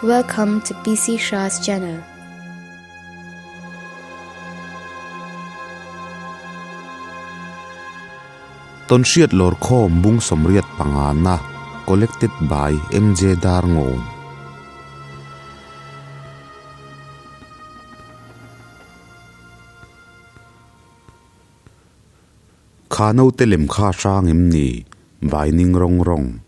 Welcome to PC Shah's channel. Tawnhriat lawrkhawm bung 85 na Collected by MJ Darngawn. Kha naute lem kha hrang em ni? Vai ning rawng rawng.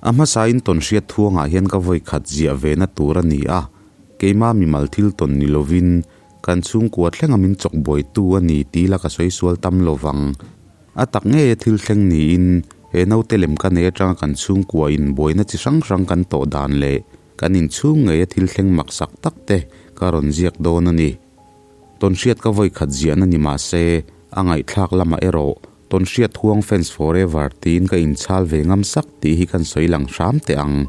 A hmasain tawnhriat thuangah hian ka vawi khat ziah ve na tur a ni a, keima mimal thil tawn ni lovin kan chhungkua thlenga min chawk buaitu a ni tih la ka sawi sual tam lo vang. A tak ngeia thil thleng niin he naute lem ka nei atanga kan chhungkua in buaina chi hrang hrang kan tawh dan leh kan inchhung ngeia thil thleng maksak tak te ka rawn ziak dawn a ni. Tawnhriat ka vawi khat ziahna ni mah se, a ngaihthlak lamah erawh Tawnhriat huang fans forever tiin ka inchhal ve ngam sak tih hi kan sawi lang hram teh ang.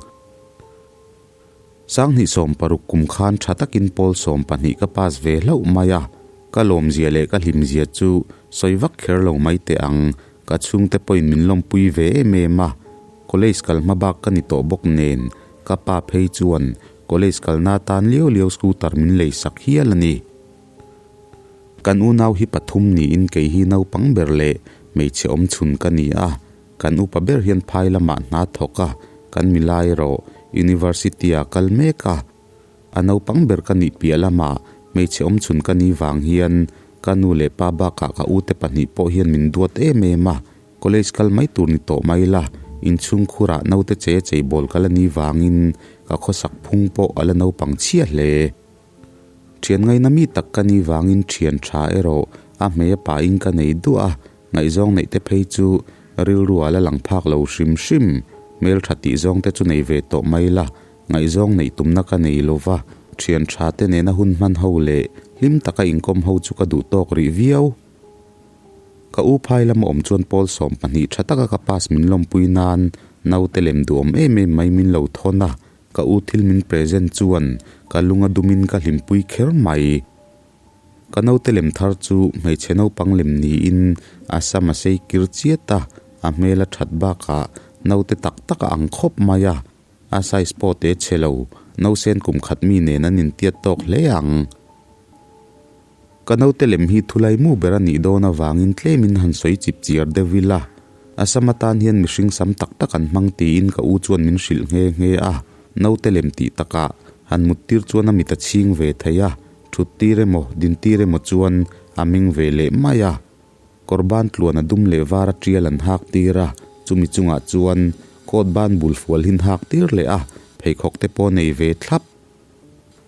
Sanghnih 60 kum khan tha takin pawl 12 ka pass ve hlauh mai a, ka lawmzia leh ka hlimzia chu sawi vak kher lo mai teh ang, ka chhungte pawhin min lawmpui ve em em a, college kal hma bak ka ni tawh bawk nen ka pa phei chuan college kalna atan liau liau scooter min lei sak hial a ni. Kan unau hi pathum niin kei hi naupang ber leh hmeichhe awm chhun ka ni a, kan upa ber hian phai lamah hna thawk a, kan milai erawh University ah kal mek a. A naupang ber ka nih piah lamah hmeichhe awm chhun ka ni vang hian ka nu leh pa bakah ka ute pahnih pawh hian min duat em em a, college kal mai tur ni tawh mai la, inchhung khurah naute che cheibawl ka la ni vangin ka khawsak phung pawh a la naupang chhia hle. Thian ngaina mi tak ka ni vangin thian tha erawh a hmei a pahin ka nei duah a, ngaihzawng neih te phei chu rilru a la lang phak lo hrim hrim. Hmeltha tih zawng te chu nei ve tawh mai la, ngaihzawng neih tumna ka nei lo va, thian tha te nena hun hman ho leh hlim taka inkawm ho chu ka duh tawk rih viau. Ka u phai lama awm chuan pawl 12 tha taka ka pass min lawmpui nan naute lem duhawm em em mai min lo thawn a, Ka u thil min present chuan ka lung a dumin ka hlimpui kher mai. Ka naute lem thar chu hmeichhe naupang lem niin a sam a sei kir chiat a, a hmel a that bakah naute tak tak a ang khawp mai a, a size pawh te chhe lo, nausen kum khat mi nen an intiat tawk hle ang. Ka naute lem hi thulai mu ber a nih dawn avangin tlemin han sawi chip chiar deuh ila, a sam atan hian mihring sam tak tak an hmang tiin ka u chuan min hrilh nghe nghe a, naute lem tih takah han mut tir chuan a mit a chhing ve thei a, thut tir emaw din tir emaw chuan a meng ve leh mai a. Kawr ban tluan a dum leh var a tial an hak tir a, chumi chungah chuan coat ban bul fual hin hak tir leh a, pheikhawk te pawh nei ve thlap.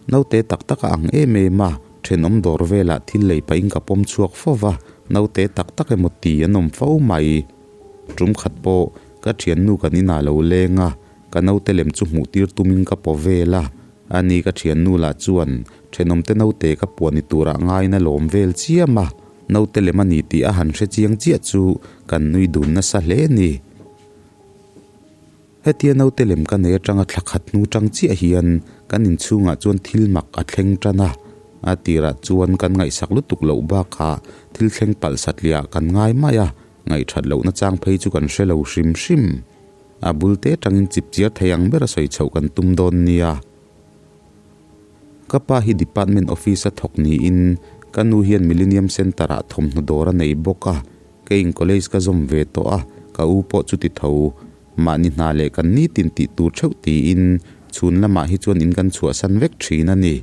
Naute tak tak a ang em em a, thenawm dawr velah thil lei pahin ka pawm chhuak fo va, naute tak tak emaw ti an awm fo mai. Tum khat pawh ka thiannu kan inah lo leng a, ka naute lem chu hmuh tir tumin ka paw vel a, ani ka thiannu lah chuan thenawmte naute ka puan ni turah ngaiin a lawm vel chiam a, naute lem a ni tih a han hre chiang chiah chu kan nui dun nasa hle a ni. Hetia naute lem ka nei atanga thla khat hnu tang chiah hian kan inchhungah chuan thil mak a thleng tan a, a tirah chuan kan ngaihsak lutuk loh bakah thil thleng palh satliah kan ngai mai a, ngaihthat lohna chang phei chu kan hre lo hrim hrim. A bul te tangin chip chiar thei ang bera sawi chhoh kan tum dawn nia. Ka pa hi department office a thawk niin ka nu hian Millennium Centre ah thawmhnaw dawr a nei bawk a, keiin college ka zawm ve tawh a, ka u pawh chuti tho. Mahni hna leh kan nitin tih tur theuh tiin chhun lamah hi chuan in kan chhuahsan vek thin a ni.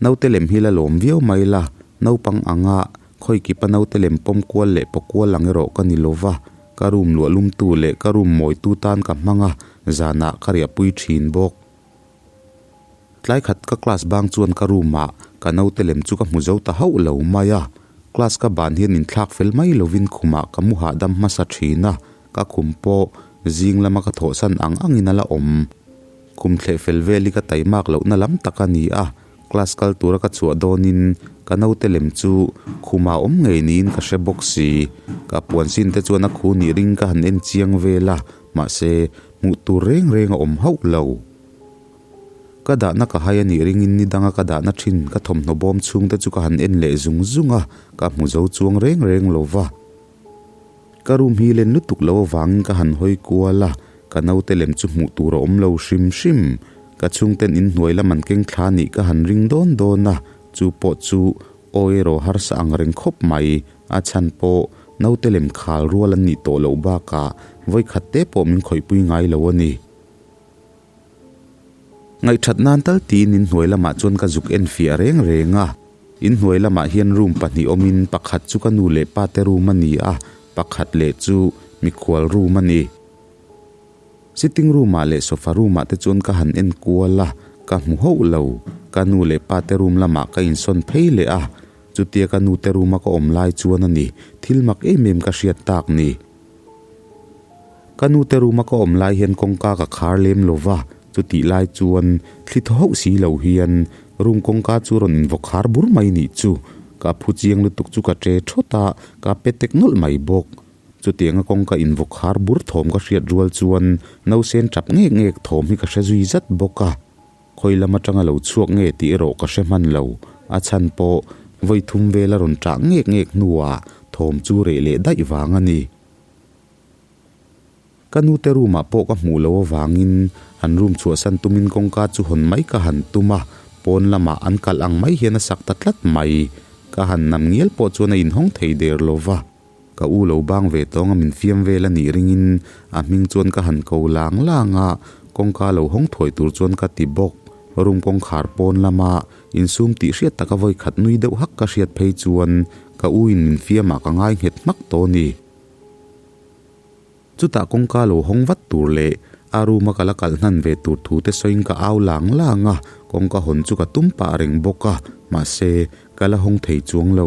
Naute lem hi la lawm viau mai la, naupang anga khawi kipa naute lem pawm kual leh paw kual ang erawh ka ni lova, ka room luah lumtu leh ka room mawitu tan ka hmang a, zanah ka riahpui thin bawk. Tlai khat ka class bang chuan ka room ah ka naute lem chu ka hmu zo ta hauh lo mai a, class ka ban hian inthlak fel mai lovin khumah ka mu hahdam hmasa thin a, ka khum pawh zing lama ka thawhsan ang angin a la awm. Khum thleh fel vel hi ka taimak lohna lam tak a ni a, class kal tura ka chhuah dawnin ka naute lem chu khumah awm ngei niin ka hre bawk si. Ka puan sin te chuan a khu nih ring ka han en chiang vel a, mahse hmuh tur reng reng a awm hauh lo. Ka dahna ka hai a nih ringin ni danga ka dahna thin ka thawmhnaw bawm chhungte chu ka han en leh zung zung a, ka hmu zo chuang reng reng lo va. Ka room hi len lutuk lo avangin ka han hawi kual a, Ka naute lem chu hmuh tur a awm lo hrim hrim. Ka chhungten inhnuai lam an keng thla nih ka han ring dawn dawn a, chu pawh chu aw erawh harsa ang reng khawp mai. A chhan pawh naute lem khal rual an nih tawh loh bakah vawikhat te pawh min khawihpui ngai lo a ni. Ngaihthat nan tal tiin inhnuai lamah chuan ka zuk en fiah reng reng a. Inhnuai lamah hian room pahnih awmin pakhat chu ka nu leh pa te room a ni a, pakhat leh chu mikhual room a ni. Sitting room ah leh sofa room ah te chuan ka han en kual a, ka hmu hauh lo. Ka nu leh pa te room lamah ka insawn phei leh a, chutia ka nu te room a ka awm lai chuan a ni, thil mak em em ka hriat tak ni. Ka nu te room a ka awm lai hian kawngka ka khar lem lo va, chutih lai chuan thli thaw hauh si lo hian room kawngka chu rawn invaw khar bur mai nih chu. Ka phu chiang lutuk chu ka ṭe ṭhawt a, ka pe tek nawlh mai bawk. Chutianga kawngka invaw khar bur thawm ka hriat rual chuan nausen ṭap ngek ngek thawm hi ka hre zui zat bawk a. Khawi lam atanga lo chhuak nge tih erawh ka hre hman lo. A chhan pawh vawi thum vel a rawn ṭah ngek ngek hnuah thawm chu reh leh daih vang a ni. Ka nute room ah pawh ka hmuh loh avangin an room chhuahsan tumin kawngka chu hawn mai ka han tum a, pawn lamah an kalh ang mai hian a sak ta tlat mai. Ka han nam ngial pawh chuan a inhawng thei der lo va. Ka u lo bang ve tawng a min fiam vel a nih ringin a hming chuan ka han ko lang lang a, kawngka lo hawng thuai tur chuan ka ti bawk. Room kawngkhar pawn lama insum tih hriat taka vawi khat nui deuh hak ka hriat phei chuan ka u in min fiamah ka ngai nghet hmak tawh a ni. Chutah kawngka lo hawng vat tur leh a room a ka la kalh hnan ve tur thu te sawiin ka au lang lang a, kawngka hawn chu ka tum pah reng bawk a, mahse ka la hawng thei chuang lo.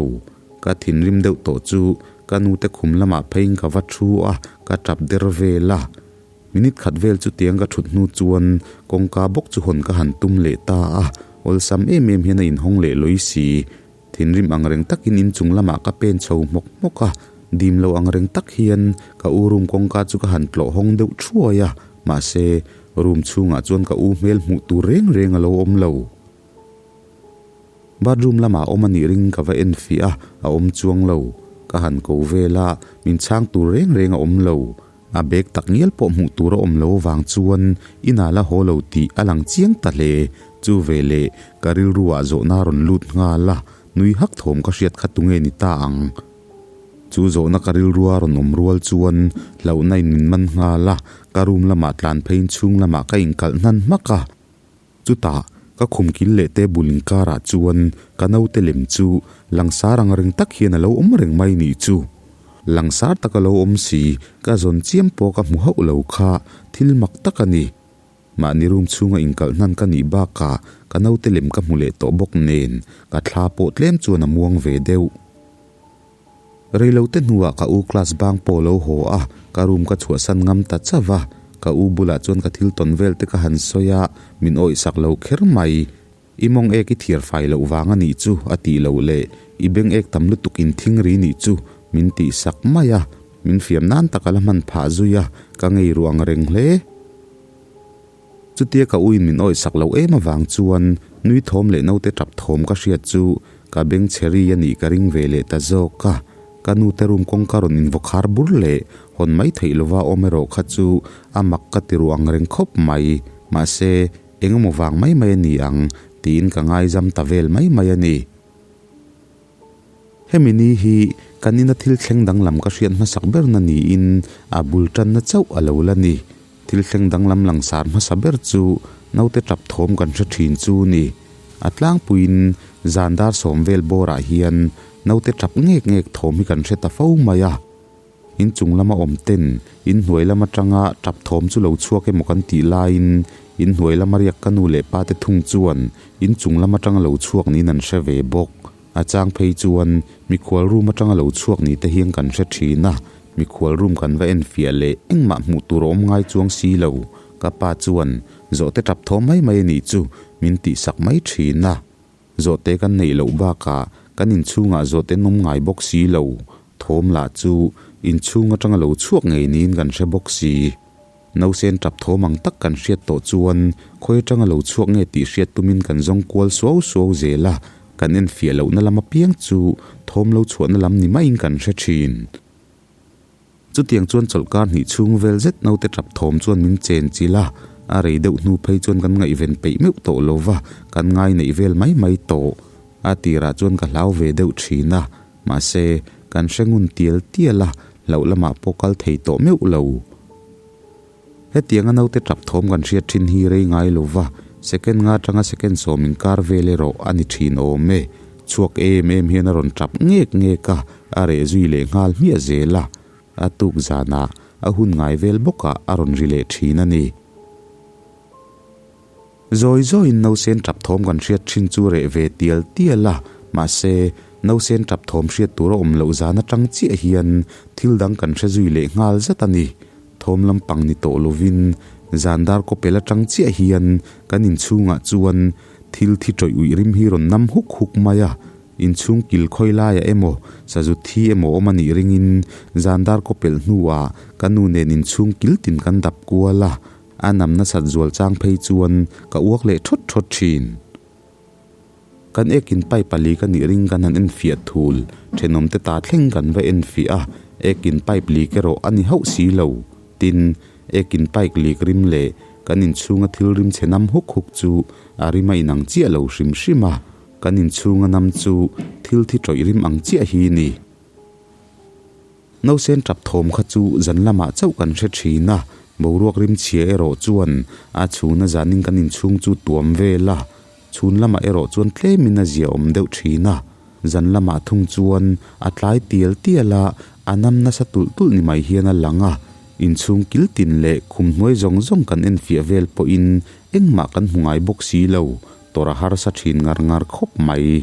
Ka thinrim deuh tawh chu ka nute khum lamah pheiin ka va thu a, ka tap der vel a. Minute khat vel chutiang ka thut hnu chuan kawngka bawk chu hawn ka han tum leh ta a, awlsam em em hian a inhawng leh lawi si. Thinrim ang reng takin inchung lamah ka pen chho hmawk hmawk a, dim lo ang reng tak hian ka u room kawngka chu ka han tlawh hawng deuh thuai a, mahse room chhungah chuan ka u hmel hmuh tur reng reng a lo awm lo. Bathroom lamah awm a nih ring ka va en fiah a, a awm chuang lo. Ka han ko vel a, min chhang tur reng reng a awm lo. A bag tak ngial pawh hmuh tur a awm lo avang chuan inah la haw lo tih a lang chiang ta hle. Chu veleh ka rilru ah zawhna a rawn lut nghal a, nui hak thawm ka hriat kha tunge ni ta ang? Chu zawhna ka rilru a rawn awm rual chuan hlauhna in min man nghal a, ka room lamah tlan pheiin chhung lamah ka inkalh hnan hmak a. Chutah, ka khum kil leh table inkarah chuan ka naute lem chu langsar ang reng tak hian a lo awm reng mai nih chu. Langsar tak a lo awm si, ka zawn chiam pawh ka hmu hauh lo kha thil mak tak a ni. Mahni room chhunga inkalh hnan ka nih bakah ka naute lem ka hmu leh tawh bawk nen ka thla pawh tlem chuan a muang ve deuh. Reilote hnuah ka u class bang pawh lo haw a, ka room ka chhuahsan ngam ta chauh a. Ka u bulah chuan ka thil tawn vel te ka han sawi a, min awihsak lo kher mai. I mawng ek i thiar fai loh vang a nih chu a tih loh leh i beng ek tam lutuk in thing ri nih chu min tihsak mai a, min fiam nan tak a la hman phah zui a, ka ngei ruh ang reng hle. Chutia ka uin min awihsak loh em avang chuan nui thawm leh naute tap thawm ka hriat chu ka beng chhe ri a nih ka ring ve leh ta zawk a. Ka nute room kawngka rawn invaw khar bur leh hawn mai theih lova awm erawh kha chu a mak ka ti ruh ang reng khawp mai. Mahse, eng emaw vang mai mai a ni ang tiin ka ngaizam ta vel mai mai a ni. Hemi ni hi kan ina thil thleng danglam ka hriat hmasak berna niin a bul tanna chauh a lo la ni. Thil thleng danglam langsar hmasa ber chu naute tap thawm kan hre thin chu ni. A tlangpuiin zan dar sawm vel bawrah hian naute tap ngek ngek thawm hi kan hre ta fo mai a. Inchung lama awm ten inhnuai lam atanga tap thawm chu lo chhuak emaw kan tih laiin inhnuai lama riak ka nu leh pa te thung chuan inchung lam atanga lo chhuak niin an hre ve bawk. A chang phei chuan mikhual room atanga lo chhuak ni te hian kan hre thin a, mikhual room kan va en fiah leh engmah hmuh tur a awm ngai chuang si lo. Ka pa chuan zawhte tap thawm mai mai a nih chu min tihsak mai thin a. Zawhte kan neih loh bakah kan inchhungah zawhte an awm ngai bawk si lo. Thawm lah chu inchhung atanga lo chhuak ngei niin kan hre bawk si. Nausen tap thawm ang tak kan hriat tawh chuan khawi atanga lo chhuak nge tih hriat tumin kan zawng kual suau suau zel a, kan enfiah lohna lam apiang chu thawm lo chhuahna lam ni maiin kan hre thin. Chutiang chuan chawlhkar hnih chhung vel zet naute tap thawm chuan min chen chilh a, a rei deuh hnu phei chuan kan ngaihven peih meuh tawh lo va, kan ngai neih vel mai mai tawh. A tirah chuan ka hlau ve deuh thin a, mahse, kan hre ngun tial tial a, hlauh lamah pawh kal thei tawh meuh lo. Hetianga naute tap thawm kan hriat thin hi rei ngai lo va, second nga atanga second sawm inkar vel erawh a ni thin awm e. Chhuak em em hian a rawn tap ngek ngek a, a reh zui leh nghal hmiah zel a. A tuk zanah a hun ngai vel bawkah a rawn ri leh thin a ni. Zawi zawiin nausen tap thawm kan hriat thin chu reh ve tial tial a, mahse, nausen tap thawm hriat tur a awm loh zan atang chiah hian thil dang kan hre zui leh nghal zat a ni. Thawm lampang ni tawh lovin zan dar kawpel atang chiah hian kan inchhungah chuan thil thi tawih uih rim hi rawn nam huk huk mai a, inchhung kil khawi laiah emaw sazut thi emaw awm a nih ringin zan dar kawpel hnuah ka nu nen inchhung kil tin kan dap kual a. A nam nasat zual chang phei chuan ka uak leh thawt thawt thin. Kan ekin pipe a lik a nih ring kan han enfiah thul, thenawmte ta thleng kan va enfiah a, ekin pipe lik erawh a ni hauh si lo. Tin, ekin pipe lik rim leh kan inchhunga thil rim chhe nam huk huk chu a rim a inang chiah lo hrim hrim a, kan inchhunga nam chu thil thi tawih rim ang chiah hi ni. Nausen tap thawm kha chu zan lamah chauh kan hre thin a, boruak rimchhia erawh chuan a chhuna zanin kan inchhung chu tuam vel a, chhun lamah erawh chuan tlemin a zia awm deuh thin a, zan lamah thung chuan a tlai tial tial a, a nam nasa tulh tulh ni mai hian a lang a, inchhung kil tin leh khum hnuai zawng zawng kan enfiah vel pawhin engmah kan hmu ngai bawk si lo, tawrh a harsa thin ngar ngar khawp mai.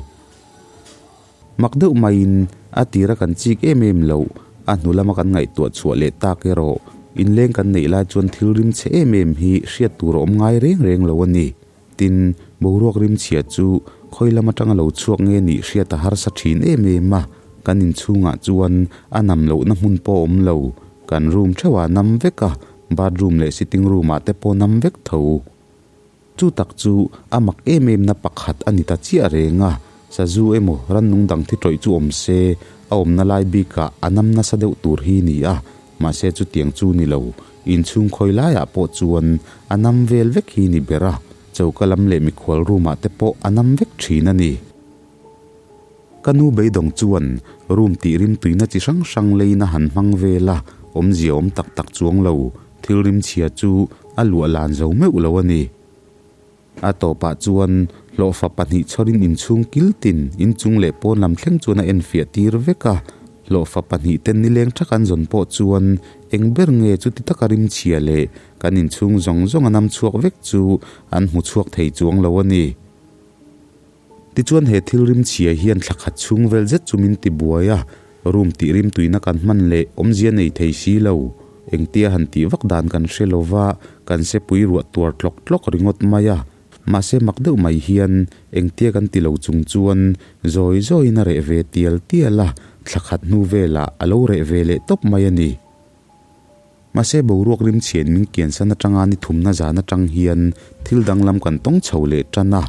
Mak deuh maiin a tira kan chik em em loh, a hnu lama kan ngaihtuah chhuah leh tak erawh inleng kan neih lai chuan thil rim chhe em em hi hriat tur a awm ngai reng reng lo a ni. Tin, boruak rim chhia chu khawi lam atanga lo chhuak nge nih hriat a harsa thin em em a, kan inchhungah chuan a nam lohna hmun pawh a awm lo, kan room theuhah a nam vek a, bathroom leh sitting room ah te pawh a nam vek tho. Chu tak chu a mak em em na pakhat a ni ta chiah reng a, sazu emaw rannung dang thi tawih chu awm se, a awmna lai bikah a nam nasa deuh tur hi ni a, mahse chutiang chu ni lo, inchhung khawi laiah pawh chuan a nam vel vek hi ni ber a, choka lam leh mikhual room ah te pawh a nam vek thin a ni. Ka nu beidawng chuan room tih rim tuina chi hrang hrang leina han hmang vel a, awmzia awm tak tak chuang lo, thil rimchhia chu a luah lan zo meuh lo a ni. A tawpah chuan hlawhfa pahnih chhawrin inchhung kil tin inchung leh pawn lam thleng chuan a enfiah tir vek a, hlawhfa pahnih ten nileng tha kan zawn pawh chuan eng ber nge chuti taka rimchhia leh kan inchhung zawng zawng a nam chhuak vek chu an hmu chhuak thei chuang lo a ni. Tichuan he thil rimchhia hian thla khat chhung vel zet chu min ti buai a, room tih rimtuina kan hman leh awmzia nei thei si lo. Engtia han tih vak dan kan hre lo va, kan sepui ruah tuar tlawk tlawk ringawt mai a. Mahse mak deuh mai hian engtia kan ti lo chung chuan zawi zawiin a reh ve tial tial a, thla khat hnu velah a lo reh ve leh tawp mai a ni. Mahse boruak rimchhian min kiansan atanga ni thumna zan atang hian thil danglam kan tawng chho leh tan a,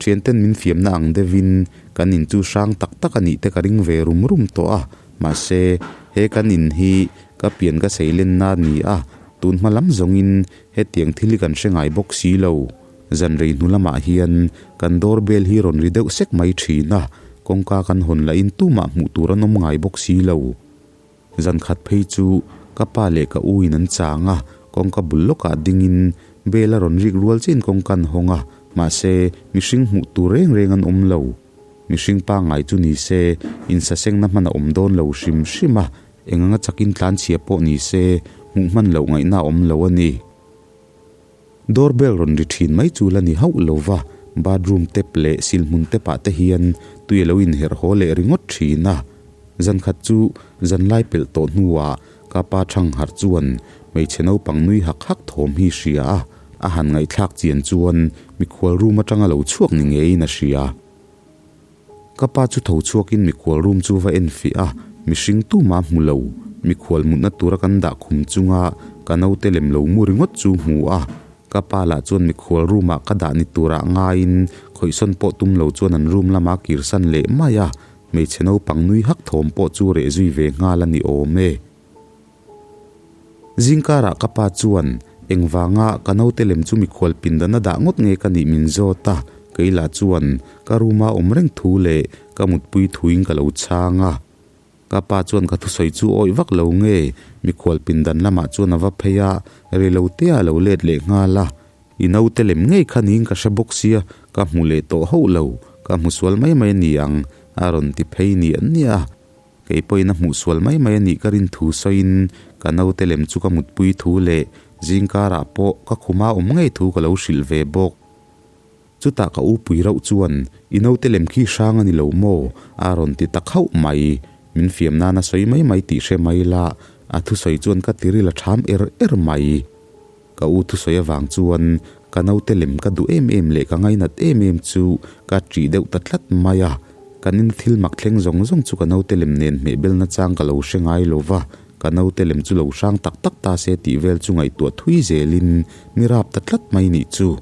thianten min fiamna ang deuhin kan in chu hrang tak tak a nih te ka ring ve rum rum tawh a, mahse he kan in hi ka pian ka seilenna a ni a, tun hma lam zawngin hetiang thil hi kan hre ngai bawk si lo. Zan rei hnu lamah hian kan door bell hi rawn ri deuh sek mai thin a, kawngka kan hawn lahin tumah hmuh tur an awm ngai bawk si lo. Zan khat phei chu ka pa leh ka u in an chang a, kawngka bul lawkah dingin bel a rawn rik rual chiin kawngka an hawng a, mahse mihring hmuh tur reng reng an awm lo. Mihring pangngai chu ni se insasengna hman a awm dawn lo hrim hrim a, eng anga chakin tlanchhia pawh ni se hmuh hman loh ngaihna a awm lo a ni. Door bell rawn ri thin mai chu la ni hauh lo va, bathroom tap leh silhmun tap ah te hian tui a lo inherh haw leh ringawt thin a. Zan khat chu zan lai pelh tawh hnuah ka pa thang harh chuan hmeichhe naupang nui hak hak thawm hi hria a, a han ngaihthlak chian chuan mikhual room atanga lo chhuak ni ngeiin a hria. Ka pa chu tho chhuakin mikhual room chu va en fiah a, mihring tumah hmu lo, mikhual mutna tura kan dah khum chunga ka naute lem lo mu ringawt chu hmu a, ka pa lah chuan mikhual room ah ka dah ni turah ngaiin khawihsawn pawh tum lo chuan an room lamah kirsan leh mai a, hmeichhe naupang nui hak thawm pawh chu reh zui ve nghal a ni awm e. Zingkarah ka pa chuan engvanga ka naute lem chu mikhual pindan a dah ngawt nge ka nih min zawt a, kei lah chuan ka room a awm reng thu leh ka mutpui thuin ka lo chhang a. Ka pa chuan ka thusawi chu awih vak lo nge mikhual pindan lamah chuan a va phei a, reilote a lo let leh nghal a. I naute lem ngei kha niin ka hre bawk sia, ka hmu leh tawh hauh lo, ka hmu sual mai mai a ni ang, a rawn ti phei niah niah a. Kei pawhin a hmuh sual mai mai a nih ka rin thu sawiin ka naute lem chu ka mutpui thu leh zingkarah pawh ka khuma awm ngei thu ka lo hrilh ve bawk. Chutah ka u pui rauh chuan, I naute lem khi hrang a ni lo maw? a rawn ti ta khauh mai. Min fiam nan a sawi mai mai tih hre mai la, a thusawi chuan ka tiril a ṭham er er mai. Ka u thusawi avang chuan ka naute lem ka duh em em leh ka ngainat em em chu ka ṭih deuh ta tlat mai a. Kan in thil mak thleng zawng zawng chu ka naute lem nen hmehbelna chang ka lo hre ngai lo va, ka naute lem chu lo hrang tak tak ta se tih vel chu ngaihtuah thui zelin mi rap ta tlat mai nih chu.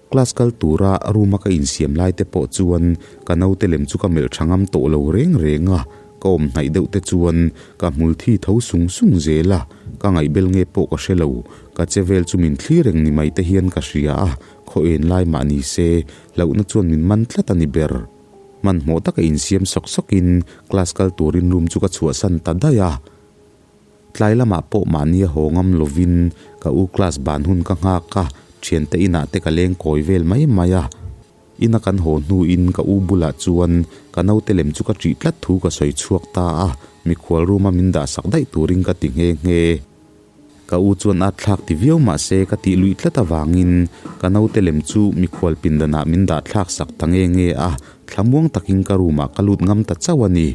Class kal tura room a ka insiam lai te pawh chuan ka naute lem chu ka melh tha ngam tawh lo reng reng a, ka awm hnaih deuh te chuan ka hmul thi tho sung sung zel a, ka ngaihbel nge pawh ka hre lo, ka che vel chu min thlir reng ni mai te hian ka hria a, khaw en lai mah ni se hlauhna chuan min man tlat a ni ber. Hmanhmawh taka insiam sawk sawkin class kal turin room chu ka chhuahsan ta daih a. Tlai lamah pawh mahni a haw ngam lovin ka u class ban hun ka nghak a, thiante inah te ka leng kawi vel mai mai a. Ina kan haw hnuin ka u bulah chuan ka naute lem chu ka ṭih tlat thu ka sawi chhuak ta a, mikhual room a min dah sak daih turin ka ti nghe nghe. Ka u chuan a thlak ti viau mah se ka tih luih tlat avangin ka naute lem chu mikhual pindanah min dah thlak sak ta nghe nghe a, thlamuang takin ka room ah ka lut ngam ta chauh a ni.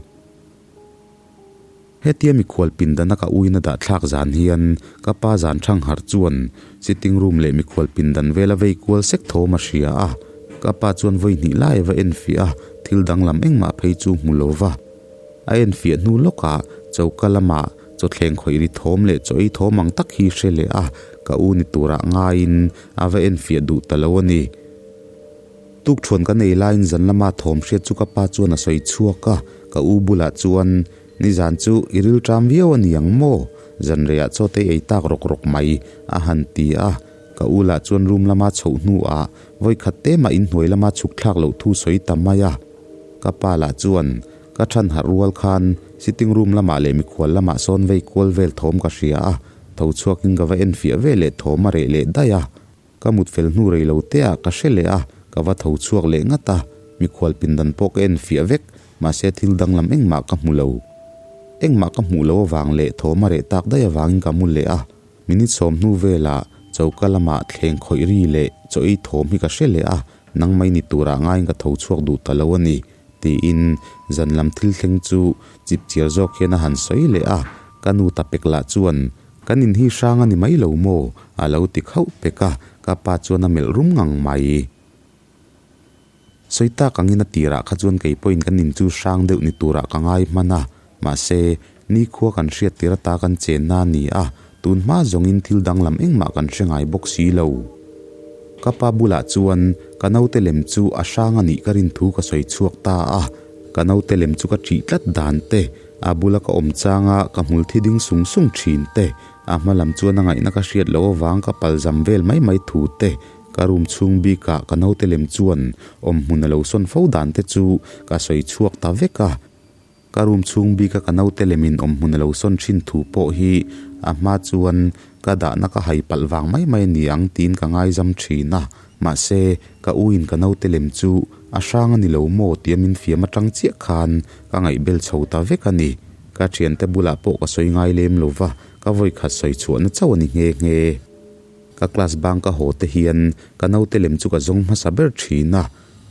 Hetia mikhual pindana ka uina dah thlak zan hian ka pa zan thang harh chuan sitting room leh mikhual pindan vela vei kual sek thawm a hria a. Ka pa chuan vawi hnih lai a va enfiah a, thil danglam engmah phei chu hmu lo va. A enfiah hnu lawkah choka lamah chawthleng khawih ri thawm leh chaw ei thawm ang tak hi hre leh a, ka u ni turah ngaiin a va enfiah duh ta lo a ni. Tukṭhuan kan ei laiin zan lama thawm hriat chu ka pa chuan a sawi chhuak a, ka u bulah chuan, Nizan chu i rilṭam viau a ni ang maw? Zan reiah chaw te ei tak rawk rawk mai, a han ti a. Ka u lah chuan room lama chhoh hnuah vawikhat te mah inhnuai lama chhuk thlak loh thu sawi ta mai a. Ka pa lah chuan, Ka ṭhan harh rual khan sitting room lamah leh mikhual lamah sawn vei kual vel thawm ka hria a, tho chhuakin ka va enfiah ve leh thawm a reh leh daih a. Ka mut fel hnu rei lo te ah ka hre leh a, ka va tho chhuak leh ngat a, mikhual pindan pawh ka en fiah vek, mahse thil danglam engmah ka hmu lo. Engmah ka hmuh lo avang leh thawm a reh tak daih avangin ka mu leh a, minute 10 hnu velah choka lamah thleng khawih ri leh chaw ei thawm hi ka hre leh a, nangmah i ni turah ngaiin ka tho chhuak duh ta lo a ni, tiin zan lam thil thleng chu chip chiar zawk hian a han sawi leh a, ka nu ta pek lah chuan Kan in hi hrang a ni mai lo maw? a lo ti khauh pek a, ka pa chuan a melh rum ngang mai. Sawi tak angin a tirah kha chuan kei pawhin kan in chu hrang deuh ni turah ka ngai hman a, mahse, nikhua kan hriat tir ata kan chenna a ni a, tun hma zawngin thil danglam engmah kan hre ngai bawk si lo. Ka pa bulah chuan ka naute lem chu a hrang a nih ka rin thu ka sawi chhuak ta a, ka naute lem chu ka ṭih tlat dan te, A bula ka awm changa ka hmul thi ding sung sung thin te, a hma lam chuan a ngaihna ka hriat loh avang ka pal zam vel mai mai thu te, ka room chhung bikah ka naute lem chuan awm hmun a lo sawn fo dan te chu ka sawi chhuak ta vek a. Ka room chhung bika ka naute lemin awm hmun a lo sawn thin thu pawh hi a hma chuan ka dahna ka hai palh vang mai mai a ni ang tiin ka ngaizam thin a. Mahse, ka uin ka naute lem chu a hrang a ni lo maw tia min fiam atang chiah khan ka ngaihbel chho ta vek a ni. Ka thiante bulah pawh ka sawi ngai lem lo va, ka vawikhat sawi chhuahna chauh a ni nghe nghe. Ka class bang ka haw te hian ka naute lem chu ka zawng hmasa ber thin a,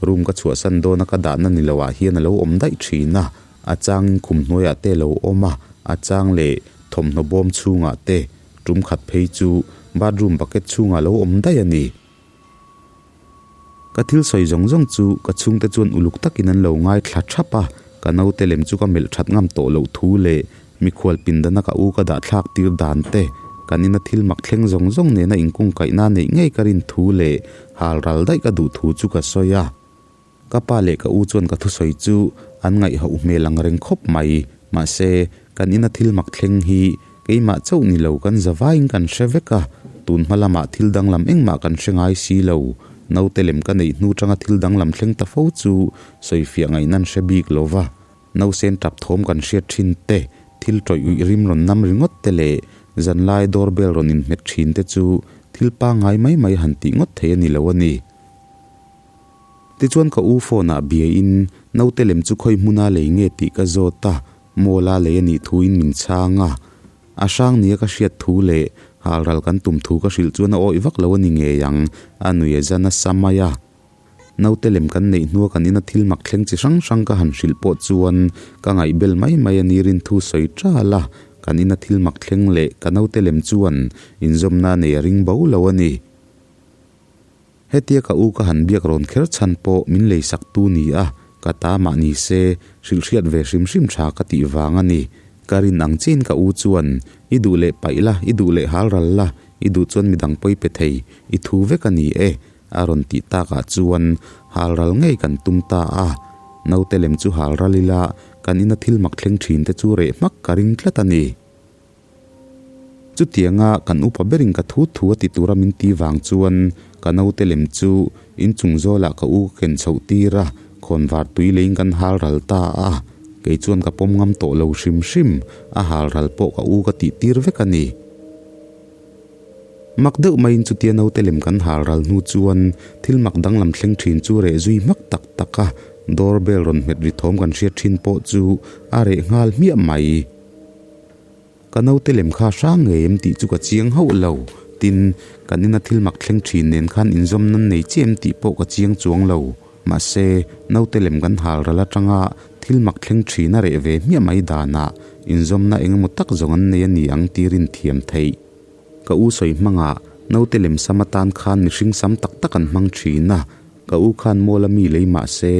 room ka chhuahsan dawna ka dahna ni loah hian a lo awm daih thin a, a changin khum hnuaiah te a lo awm a, a chang leh thawmhnaw bawm chhungah te Tum khat phei chu bathroom bucket chhungah lo awm daih a ni. Ka thil sawi zawng zawng chu ka chhungte chuan uluk takin an lo ngaithla thap a, ka naute lem chu ka melh that ngam tawh loh thu leh mikhual pindana ka u ka dah thlak tir dan te, kan ina thil mak thleng zawng zawng nena inkungkaihna neih ngei ka rin thu leh hal ral daih ka duh thu chu ka sawi a. Ka pa leh ka u chuan ka thusawi chu an ngaihhoh hmel ang reng khawp mai. Mahse, kan ina thil mak thleng hi Keimah chauh ni lo kan zavaiin kan hre vek a, tun hma lamah thil danglam engmah kan hre ngai si lo. Naute lem ka neih hnu tanga thil danglam thleng ta fo chu sawifiah ngaihna an hre bik lo va. Nausen tap thawm kan hriat thin te, thil tawih uih rim rawn nam ringawt te leh zanlai doorbell rawn inhmet thin te chu thil pangngai mai mai han tih ngawt thei a ni lo a ni. Tichuan ka u phone ah biain naute lem chu khawi hmuna lei nge tih ka zawt a, mall a lei a nih thuin min chhang a. A hrang nia ka hriat thu leh halral kan tum thu ka hrilh chuan a awih vak lo a ni ngei ang, a nui a za nasa mai a. Naute lem kan neih hnua kan ina thil mak thleng chi hrang hrang ka han hrilh pawh chuan ka ngaihbel mai mai a ni rin thu sawi tal a, kan ina thil mak thleng leh ka naute lem chuan inzawmna nei a ring bo lo a ni. Hetia ka u ka han biak rawn kher chhan pawh min leisak tu ni a, ka ta mah ni se, hrilh hriat ve hrim hrim tha ka tih vang a ni. Ka rin ang chin ka u chuan, I duh leh paih la, i duh leh hal ral la, i duh chuan midang pawi pe thei, i thu vek a ni e, a rawn tih takah chuan hal ral ngei kan tum ta a. Naute lem chu hal ral ila, kan ina thil mak thleng thin te chu reh hmak ka ring tlat a ni. Chutianga kan upa berin ka thu thu a ti tura min ti vang chuan ka naute lem chu inchung zawlah ka u ka ken chhoh tir a, khawnvar tui leiin kan hal ral ta a, kei chuan ka pawm ngam tawh lo hrim hrim, a hal ral pawh ka u ka tih tir vek a ni. Mak deuh maiin chutia naute lem kan hal ral hnu chuan thil mak danglam thleng thin chu reh zui hmak tak tak a, door bell rawn hmet ri thawm kan hriat thin pawh chu a reh nghal hmiah mai. Ka naute lem kha hrang ngei em tih chu ka chiang hauh lo. Tin, kan ina thil mak thleng thin nen khan inzawm nan nei chiah em tih pawh ka chiang chuang lo. Mahse, naute lem kan hal ral atanga thil mak thleng thin a reh ve hmiah mai danah inzawmna eng emaw tak zawng an nei a ni ang tir inthiam theih. Ka u sawi hmangah naute lem sam atan khan mihring sam tak tak an hmang thin a, ka u khan mawla mi lei mah se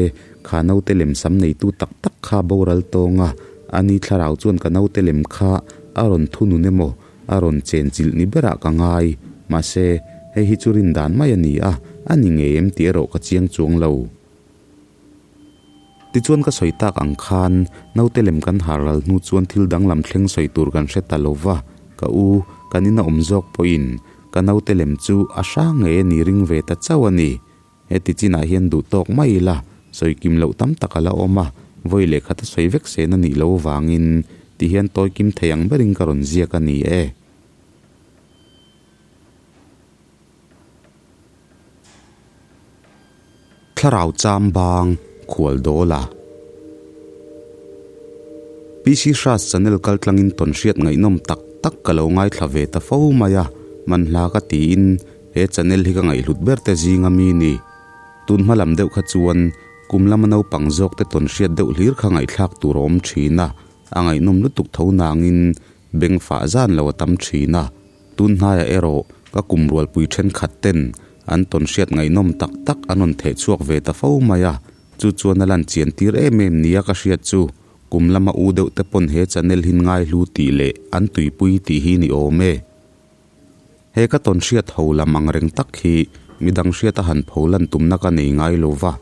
kha naute lem sam neitu tak tak kha boral tawng a, ani thlarau chuan ka naute lem kha a rawn thunun emaw a rawn chen chilh ni berah ka ngai. Mahse, hei hi chu rin dan mai a ni a, a ni ngei em tih erawh ka chiang chuang lo. Tichuan ka sawi tak ang khan naute lem kan har ral hnu chuan thil danglam thleng sawi tur kan hre ta lo va, ka u kan ina awm zawk pawhin ka naute lem chu a hrang ngei a ni ring ve ta chauh a ni. Heti chinah hian duh tawk mai ila sawi kim loh tam tak a la awm a, vawi leh khat a sawi vek sen a nih loh vangin tihian tawi kim thei ang berin ka rawn ziak a ni e. Thlarau cham bang khual dawl a. PC Hras channel kal tlangin tawn hriat ngaihnawm tak tak ka lo ngaithla ve ta fo mai a, manhla ka tiin he channel hi ka ngaihhlut ber te zinga mi ni. Tun hma lam deuh kha chuan kum lama naupang zawk te tawn hriat deuh hlir kha ngaihthlak tur a awm thin a, a ngaihnawm lutuk tho nangin beng fah zan lo a tam thin a. Tun hnaiah erawh ka kum rualpui thenkhat ten an tawn hriat ngaihnawm tak tak an rawn theh chhuak ve ta fo mai a, chu chuan a lan chian tir em em nia ka hriat chu kum lama u deuh te pawn he channel hin ngaihlu tih leh an tuipui tih hi ni awm e. He ka tawn hriat ho lam ang reng tak hi midang hriat a han pho lan tumna ka nei ngai lo va,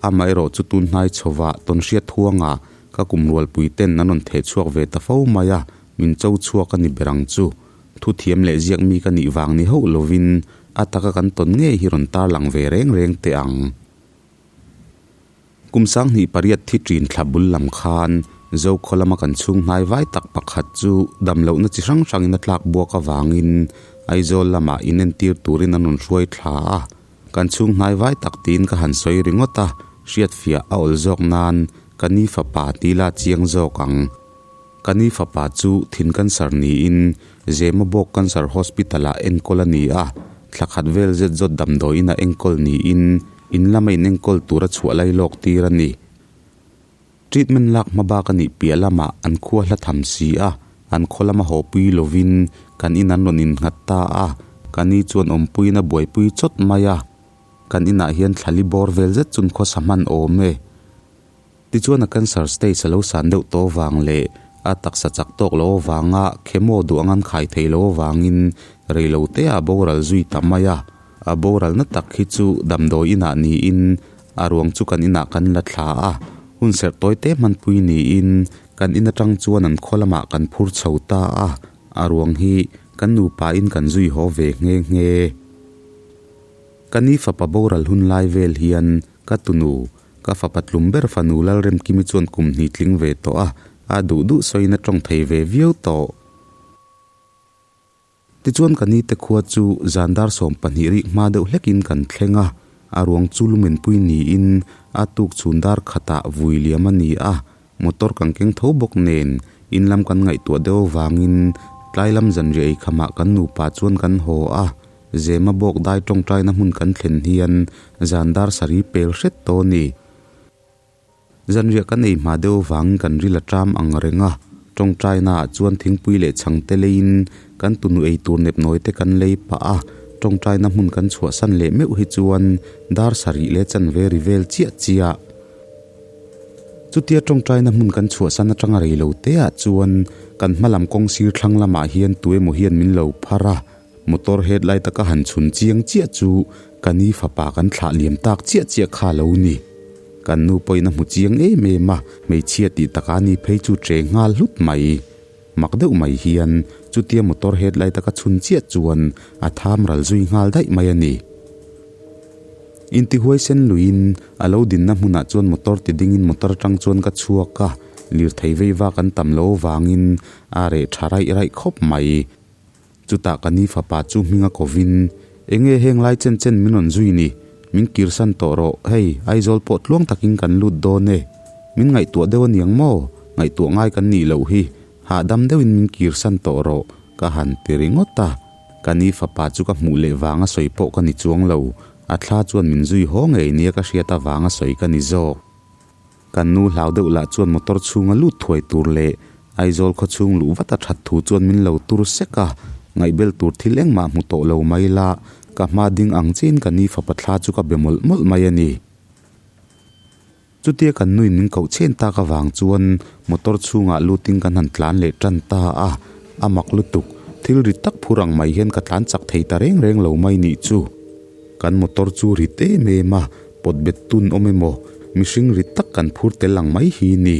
amaherawh chu tun hnai chhovah tawn hriat huangah ka kum rualpui ten an rawn theh chhuak ve ta fo mai a, min cho chhuak a ni ber ang chu. Thuthiam leh ziak mi ka nih vang ni hauh lovin a taka kan tawn ngei hi rawn tarlang ve reng reng teh ang. Kum 2008 thi ṭin thla bul lam khan Zokhaw lama kan chhung hnai vai tak pakhat chu damlohna chi hrang hrangin a tlak buak avangin Aizawl lamah inentir turin an rawn hruai thla a. Kan chhung hnai vai tak tiin ka han sawi ringawt a, hriatfiah a awl zawk nan ka ni fapa tila chiang zawk ang. Ka ni fapa chu thin cancer niin Zemabawk Cancer Hospital-ah enkawl a ni a, thla khat vel zet zawt damdawiin a enkawl niin in lama inenkawl tura chhuah lai lawk tir a ni. Treatment lak hma bak a nih piah lamah an khua hla tham si a, an khaw lama haw pui lovin kan in an rawn innghat ta a, ka ni chuan awmpuiin a buaipui chawt mai a, kan inah hian thla li bawr vel zet chun khawsa hman awm e. Tichuan a cancer stage a lo san deuh tawh avang leh a taksa chak tawk loh avanga chemo duh ang an khai thei loh avangin rei lo te ah boral zui ta mai a. A boralna tak hi chu damdawi inah niin a ruang chu kan inah kan la thla a, hun serh tawi te hmanpui niin kan in atang chuan an khaw lamah kan phur chho ta a. A ruang hi kan nupain kan zui haw ve nghe nghe. Ka ni fapa boral hun lai vel hian ka tunu, ka fapa tlum ber fanu Lalremkimi chuan kum hnih tling ve tawh a, a duh duh sawiin a tawng thei ve viau tawh. Tichuan ka nite khua chu zan dar 12 rik hma deuh hlekin kan thleng a, a ruang chu lumenpui niin a tuk chhun dar khatah vui liam a ni a, motor kan keng tho bawk nen in lam kan ngaihtuah deuh avangin tlai lam zanriah ei khamah kan nupa chuan kan haw a, Zema bawk dai tawngtaina hmun kan thlen hian zan dar sarih pel hret tawh a ni. Zanriah kan ei hma deuh vangin kan ril a ṭam ang reng a, tawngtainaah chuan thingpui leh chhangte leiin kan tunu ei tur nepnawi te kan lei pah a, tawngtaina hmun kan chhuahsan leh meuh hi chuan dar sarih leh chanve ri vel chiah chiah. Chutia tawngtaina hmun kan chhuahsan atanga rei lo teah chuan kan hma lam kawng sir thlang lamah hian tu emaw hian min lo phar a, motor headlight a ka han chhun chiang chiah chu ka ni fapa kan thlah liam tak chiah chiah kha lo ni. Kan nu pawhin a hmu chiang em em a, hmeichhia tih taka ni phei chu che nghal hlut mai. Mak deuh mai hian chutia motor headlight a ka chhun chiah chuan a tham ral zui nghal daih mai a ni. Intihuai sen luiin a lo dinna hmunah chuan motor ti dingin motor atang chuan ka chhuak a, lirthei vei vak an tam lo avangin a reh tha raih raih khawp mai. Chutah ka ni fapa chu hming a kovin, Enge heng lai chen chen min rawn zui ni? Min kirsan tawh rawh, hei, Aizawl pawh tluang takin kan lut dawn e. Min ngaihtuah deuh aniang maw? Ngaihtuah ngai kan nih loh hi. Hahdam deuhin min kirsan tawh rawh, ka han ti ringawt a. Ka ni fapa chu ka hmuh leh vanga sawi pawh ka ni chuang lo. A thla chuan min zui haw ngei nia ka hriat avanga sawi ka ni zawk. Kan nu hlau deuh lah chuan motor chhunga lut thuai tur leh Aizawl khaw chhung luh vat a that thu chuan min lo tur sek a, ngaihbel tur thil engmah hmu tawh lo mai la, ka hma ding ang chiin ka ni fapa thla chu ka be mawlh mawlh mai a ni. Chutia kan nuin min koh chhen tak avang chuan motor chhungah lutin kan han tlan leh tan ta a, a mak lutuk, thil rit tak phur ang mai hian ka tlan chak thei ta reng reng lo mai nih chu. Kan motor chu rit em em a, pawt bet tun awm emaw, mihring rit tak kan phur tel ang mai hi ni.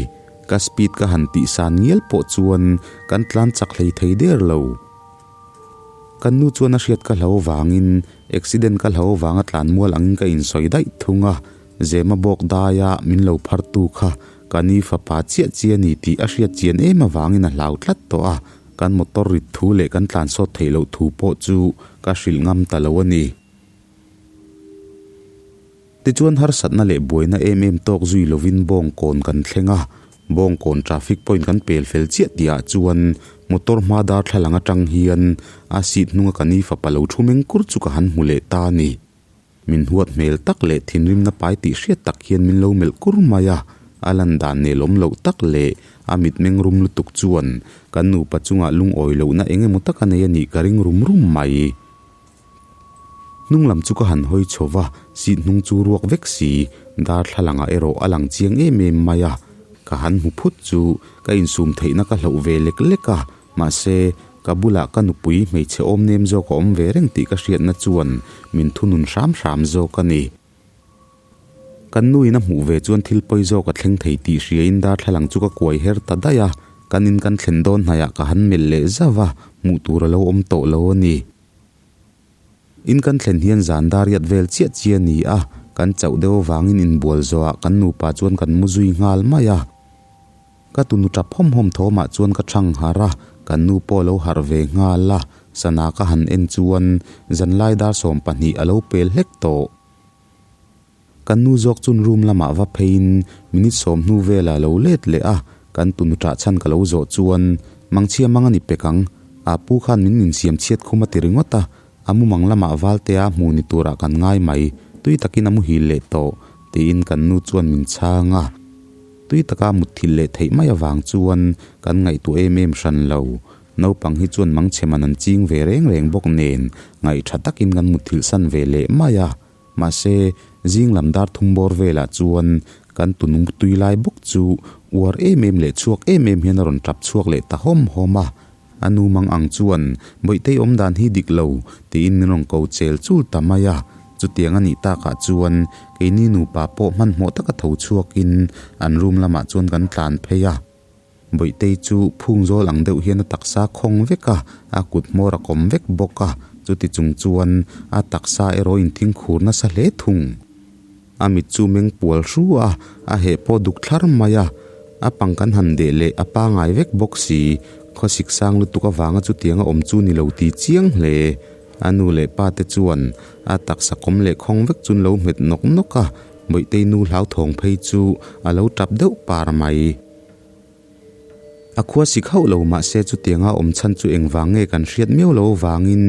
Ka speed ka han tih san ngial pawh chuan kan tlan chak hlei thei der lo. Kan nu chuan a hriat ka hlo vangin accident ka hlo vanga tlan mual angin ka insawi daih thung a, Zema bawk daia min lo phar tu kha ka ni fapa chiah chiah a ni tih a hriat chian em avangin a hlau tlat tawh a, kan motor rit thu leh kan tlan sawt theih loh thu pawh chu ka hrilh ngam ta lo a ni. Tichuan harsatna leh buaina em em tawk zui lovin Bawngkawn kan thleng a, Bawngkawn traffic point kan pel fel chiah tihah chuan motor hma darthlalang atang hian a seat hnunga ka ni fapa lo thu meng kur chu ka han hmu leh ta a ni. Min huat hmel tak leh thinrimna pai tih hriat tak hian min lo melh kur mai a, a lan dan nelawm loh tak leh a mitmeng rum lutuk chuan kan nupa chungah lungawi lohna eng emaw tak a nei a nih ka ring rum rum mai. Hnung lam chu ka han hawi chho va, seat hnung chu ruak vek si, darthlalangah erawh a lang chiang em em mai a. Ka han hmu phut chu ka insum theihna ka hloh ve lek lek a, mahse, ka bulah ka nupui hmeichhe awm nem zawk a awm ve reng tih ka hriatna chuan min thunun hram hram zawk a ni. Kan nuin a hmuh ve chuan thil pawi zawk a thleng thei tih hriain darthlalang chu ka kuai her ta daih a, kan in kan thlen dawn hnaiah ka han melh leh zauh a, hmuh tur a lo awm tawh lo a ni. In kan thlen hian zan dariat vel chiah chiah a ni a, kan chauh deuh avangin inbual zawhah kan nupa chuan kan mu zui nghal mai a. Ka tunu tap hawm hawm thawmah chuan ka chhang harh a, kan nu pawh a lo harh ve nghal a, sana ka han en chuan zanlai dar 12 a lo pel hlek tawh. Kan nu zawk chun room lamah va pheiin minute 10 hnu velah a lo let leh a, kan tunu ṭah chhan ka lo zawh chuan mangchhia mang a ni pek ang, a pu khan min insiam chhiat khum a ti ringawt a, a mumang lamah Valtea hmu ni turah kan ngai mai, tui takin a muhil leh tawh, tiin kan nu chuan min chhang a. Tui taka mutthilh leh theih mai avang chuan kan ngaihtuah em em hran lo. Naupang hi chuan mangchhe man an ching ve reng reng bawk nen ngaih tha takin kan mutthilh san ve leh mai a. Mahse, zing lam dar thum bawr velah chuan kan tunung tui lai bawk chu uar em em leh chhuak em em hian a rawn tap chhuak leh ta hawm hawm a. A nu mang ang chuan, Bawihtei awm dan hi dik lo, tiin min rawn ko chel chul ta mai a. Chutiang a nih takah chuan keini nupa pawh hmanhmawh taka tho chhuakin an room lamah chuan kan tlan phei a. Bawihtei chu phung zawl ang deuh hian a taksa khawng vek a, a kut hmawr a kawm vek bawk a, chuti chung chuan a taksa erawh inthing khur nasa hle thung. A mit chu meng pual hru a, a heh pawh duk thlar mai a, a pang kan han deh leh a pangai vek bawk si, khawsik sang lutuk avanga chutianga awm chu ni lo ti chiang hle. A nu leh pa te chuan a taksa kawm leh khawng vek chu an lo hmet nawk nawk a, Bawihtei nu hlauthawng phei chu a lo tap deuh par mai. A khua sik hauh lo mahse chutianga awm chhan chu engvang nge kan hriat miau lo avangin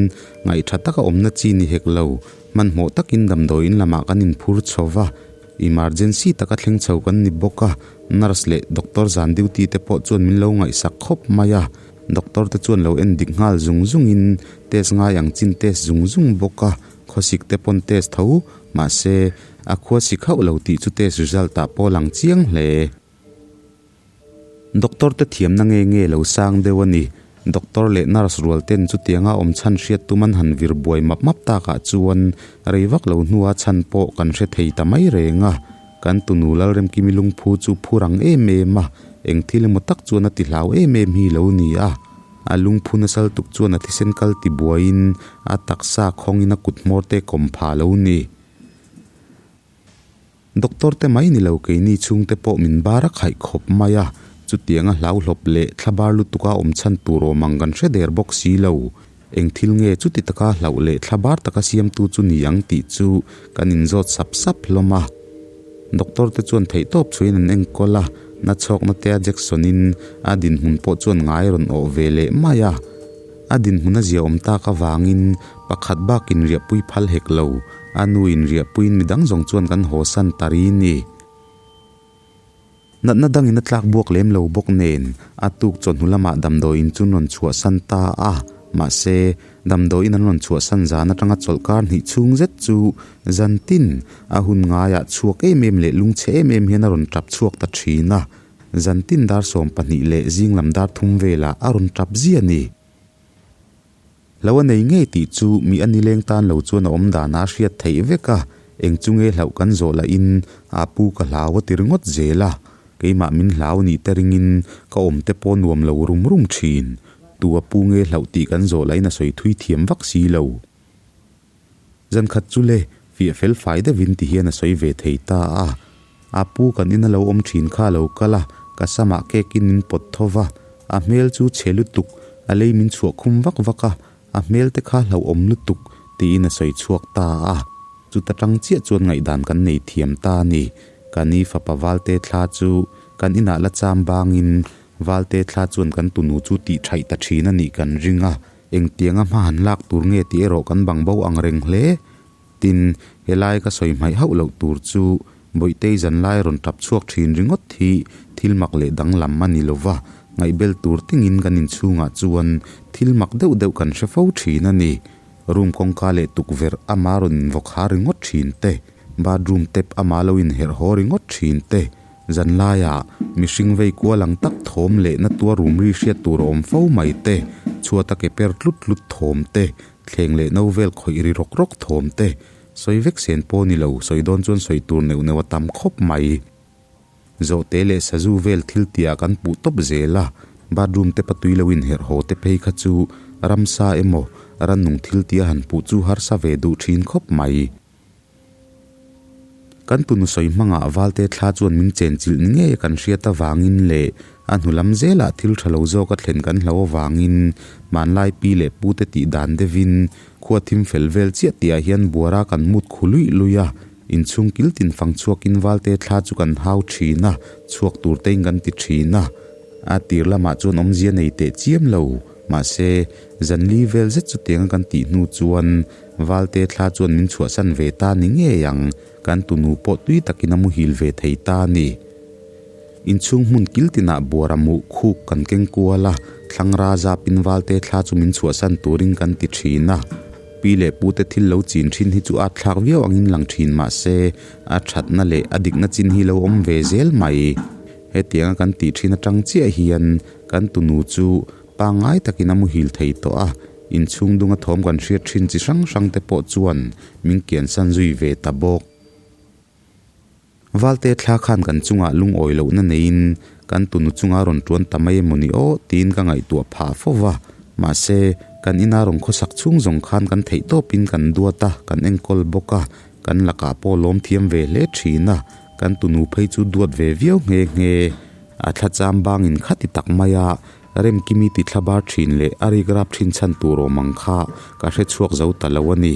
ngaihtha taka awmna chi ni hek lo, hmanhmawh takin damdawiin lamah kan inphur chho va, emergency taka thleng chho kan ni bawk a, nurse leh doctor zan duty te pawh chuan min lo ngaihsak khawp mai a, doctor te chuan lo en dik nghal zung zungin test ngai ang chin test zung zung bawk a, khawsik te pawn test tho mahse a khua sik hauh lo tih chu test result ah pawh lang chiang hle. Doctor te thiamna nge nge lo sang deuh a ni. Doctor leh nurse rual ten chutianga awm chhan hriat tum an han vir buai map map takah chuan rei vak lo hnua chhan pawh kan hre thei ta mai reng a. Kan tunu Lalremkimi lungphu chu phur ang em em a, eng thil emaw tak chuan a ti hlau em em hi lo ni a. A lungphu nasal tuk chuan a thisen kal ti buaiin a taksa khawngin a kut hmawr te kawm pha lo ni. Doctor te mai ni lo keini chhungte pawh min bar a khaih khawp mai a, chutianga hlauhlawp leh thlabar lutuka awm chhan tur awm ang kan hre der bawk si lo. Eng thil nge chuti taka hlauh leh thlabar taka siamtu chu ni ang tih chu kan inzawt sap sap hlawm a. Doctor te chuan theihtawp chhuiin an enkawl a, nachhawkna tea Jackson-in a dinhmun pawh chuan ngai rawn awh ve leh mai a. A dinhmun a ziaawm tak avangin pakhat bakin riahpui phal hek lo. A nu in riahpuiin midang zawng chuan kan haw san ta ri ni. Natna dangin a tlak buak lem lo bawk nen a tuk chawhnu lamah damdawiin chu an rawn chhuah san ta a. Mahse, damdawiin an rawn chhuah san zan atanga chawlhkar hnih chhung zet chu zan tin a hun ngaiah chhuak em em leh lungchhe em em hian a rawn tap chhuak ta thin a. Zan tin dar 12 leh zing lam dar thum velah a rawn tap zia ni. Hlo a nei ngei tih chu mi a nileng tan lo chuan a awm danah a hriat theih vek a, eng chu nge hlauh kan zawh lahin a pu ka hlau a ti ringawt zel a, keimah min hlau nih te ringin ka awm te pawh nuam lo rum rum thin. Tu a pu nge hlauh tih kan zawh lahin a sawi thui thiam vak si lo. Zan khat chu le, fiah fel fai deuhin ti hian a sawi ve thei ta a. A pu kan ina lo awm thin kha a lo kal a, ka samah cake in min pawt tho va, a hmel chu chhe lutuk, a lei min chhuah khum vak vak a, a hmel te kha hlauhawm lutuk, tiin a sawi chhuak ta a. Chuta tang chiah chuan ngaihdan kan nei thiam ta a ni. Ka ni fapa Valte thla chu kan inah la cham bangin Valte thla chuan kan tunu chu tih thaih ta thin a nih kan ring a. Engtianga hma han lak tur nge tih erawh kan bang bo ang reng hle. Tin, helai ka sawi hmaih hauh loh tur chu Bawihtei zanlai rawn tap chhuak thin ringawt hi thil mak leh danglam a ni lova, ngaihbel tur tingin kan inchhungah chuan thil mak deuh deuh kan hre fo thin a ni. Room kawngka leh tukverh ama rawn invawk ha ringawt thin te, bathroom tap ama lo inherh haw ringawt thin te, Zanlaiah mihring vei kual ang tak thawm leh na tuar rum ri hriat tur a awm fo mai te, chhuata ke per tlut tlut thawm te, thleng leh no vel khawih ri rawk rawk thawm te, sawi vek sen pawh ni lo, sawi dawn chuan sawi tur neuh neuh a tam khawp mai. Zawhte leh sazu vel thil tihah kan puh tawp zel a, bathroom te patui lo inherh haw te phei kha chu ramsa emaw rannung thil tia han puh chu harsa ve duh thin khawp mai. Kan tunu sawi hmangah Valte thla chuan min chenchilh ni ngei a kan hriat avangin leh a hnu lam zelah thil tha lo zawk a thlen kan hlo avangin hmanlai pi leh pu te tih dan deuhin khua thim fel vel chiah tihah hian buara kan mut khu luih luih a, inchhung kil tin fang chhuakin Valte thla chu kan hau thin a, chhuak tur tein kan ti thin a. A tir lamah chuan awmzia nei teh chiam lo, mahse zanli vel zet chutianga kan tih hnu chuan Valte thla chuan min chhuahsan ve ta ni ngei ang, kan tunu pawh tui takin a muhil ve thei ta a ni. Inchhung hmun kil tinah buara muh khuk kan keng kual a, thlangra zapin Valte thla chu min chhuahsan turin kan ti thin a. Pi leh pute thil lo chin thin hi chu at thlak viau angin lang thin mah se, a thatna leh a dikna chin hi lo awm ve zel mai. Hetianga kan tih thin atang chiah hian kan tunu chu pangngai takin a muhil thei tawh a. Inchhung dunga thawm kan hriat thin chi hrang hrang te pawh chuan min kiansan zui ve ta bawk. Valte thla khan kan chungah lungawi lohna neiin kan tunu chunga rawn tuan ta mai emaw ni aw tiin ka ngaihtuah phah fo va. Mahse, kan ina rawn khawsak chhung zawng khan kan theih tawpin kan duat a, kan enkawl bawk a, kan lakah pawh lawm thiam ve hle thin a, kan tunu phei chu duat ve viau nghe nghe. A thla cham bangin khati tak mai a, Remkimi ti thla bar thin leh a rik rap thin chhan tur awm ang kha ka hre chhuak zo ta lo a ni.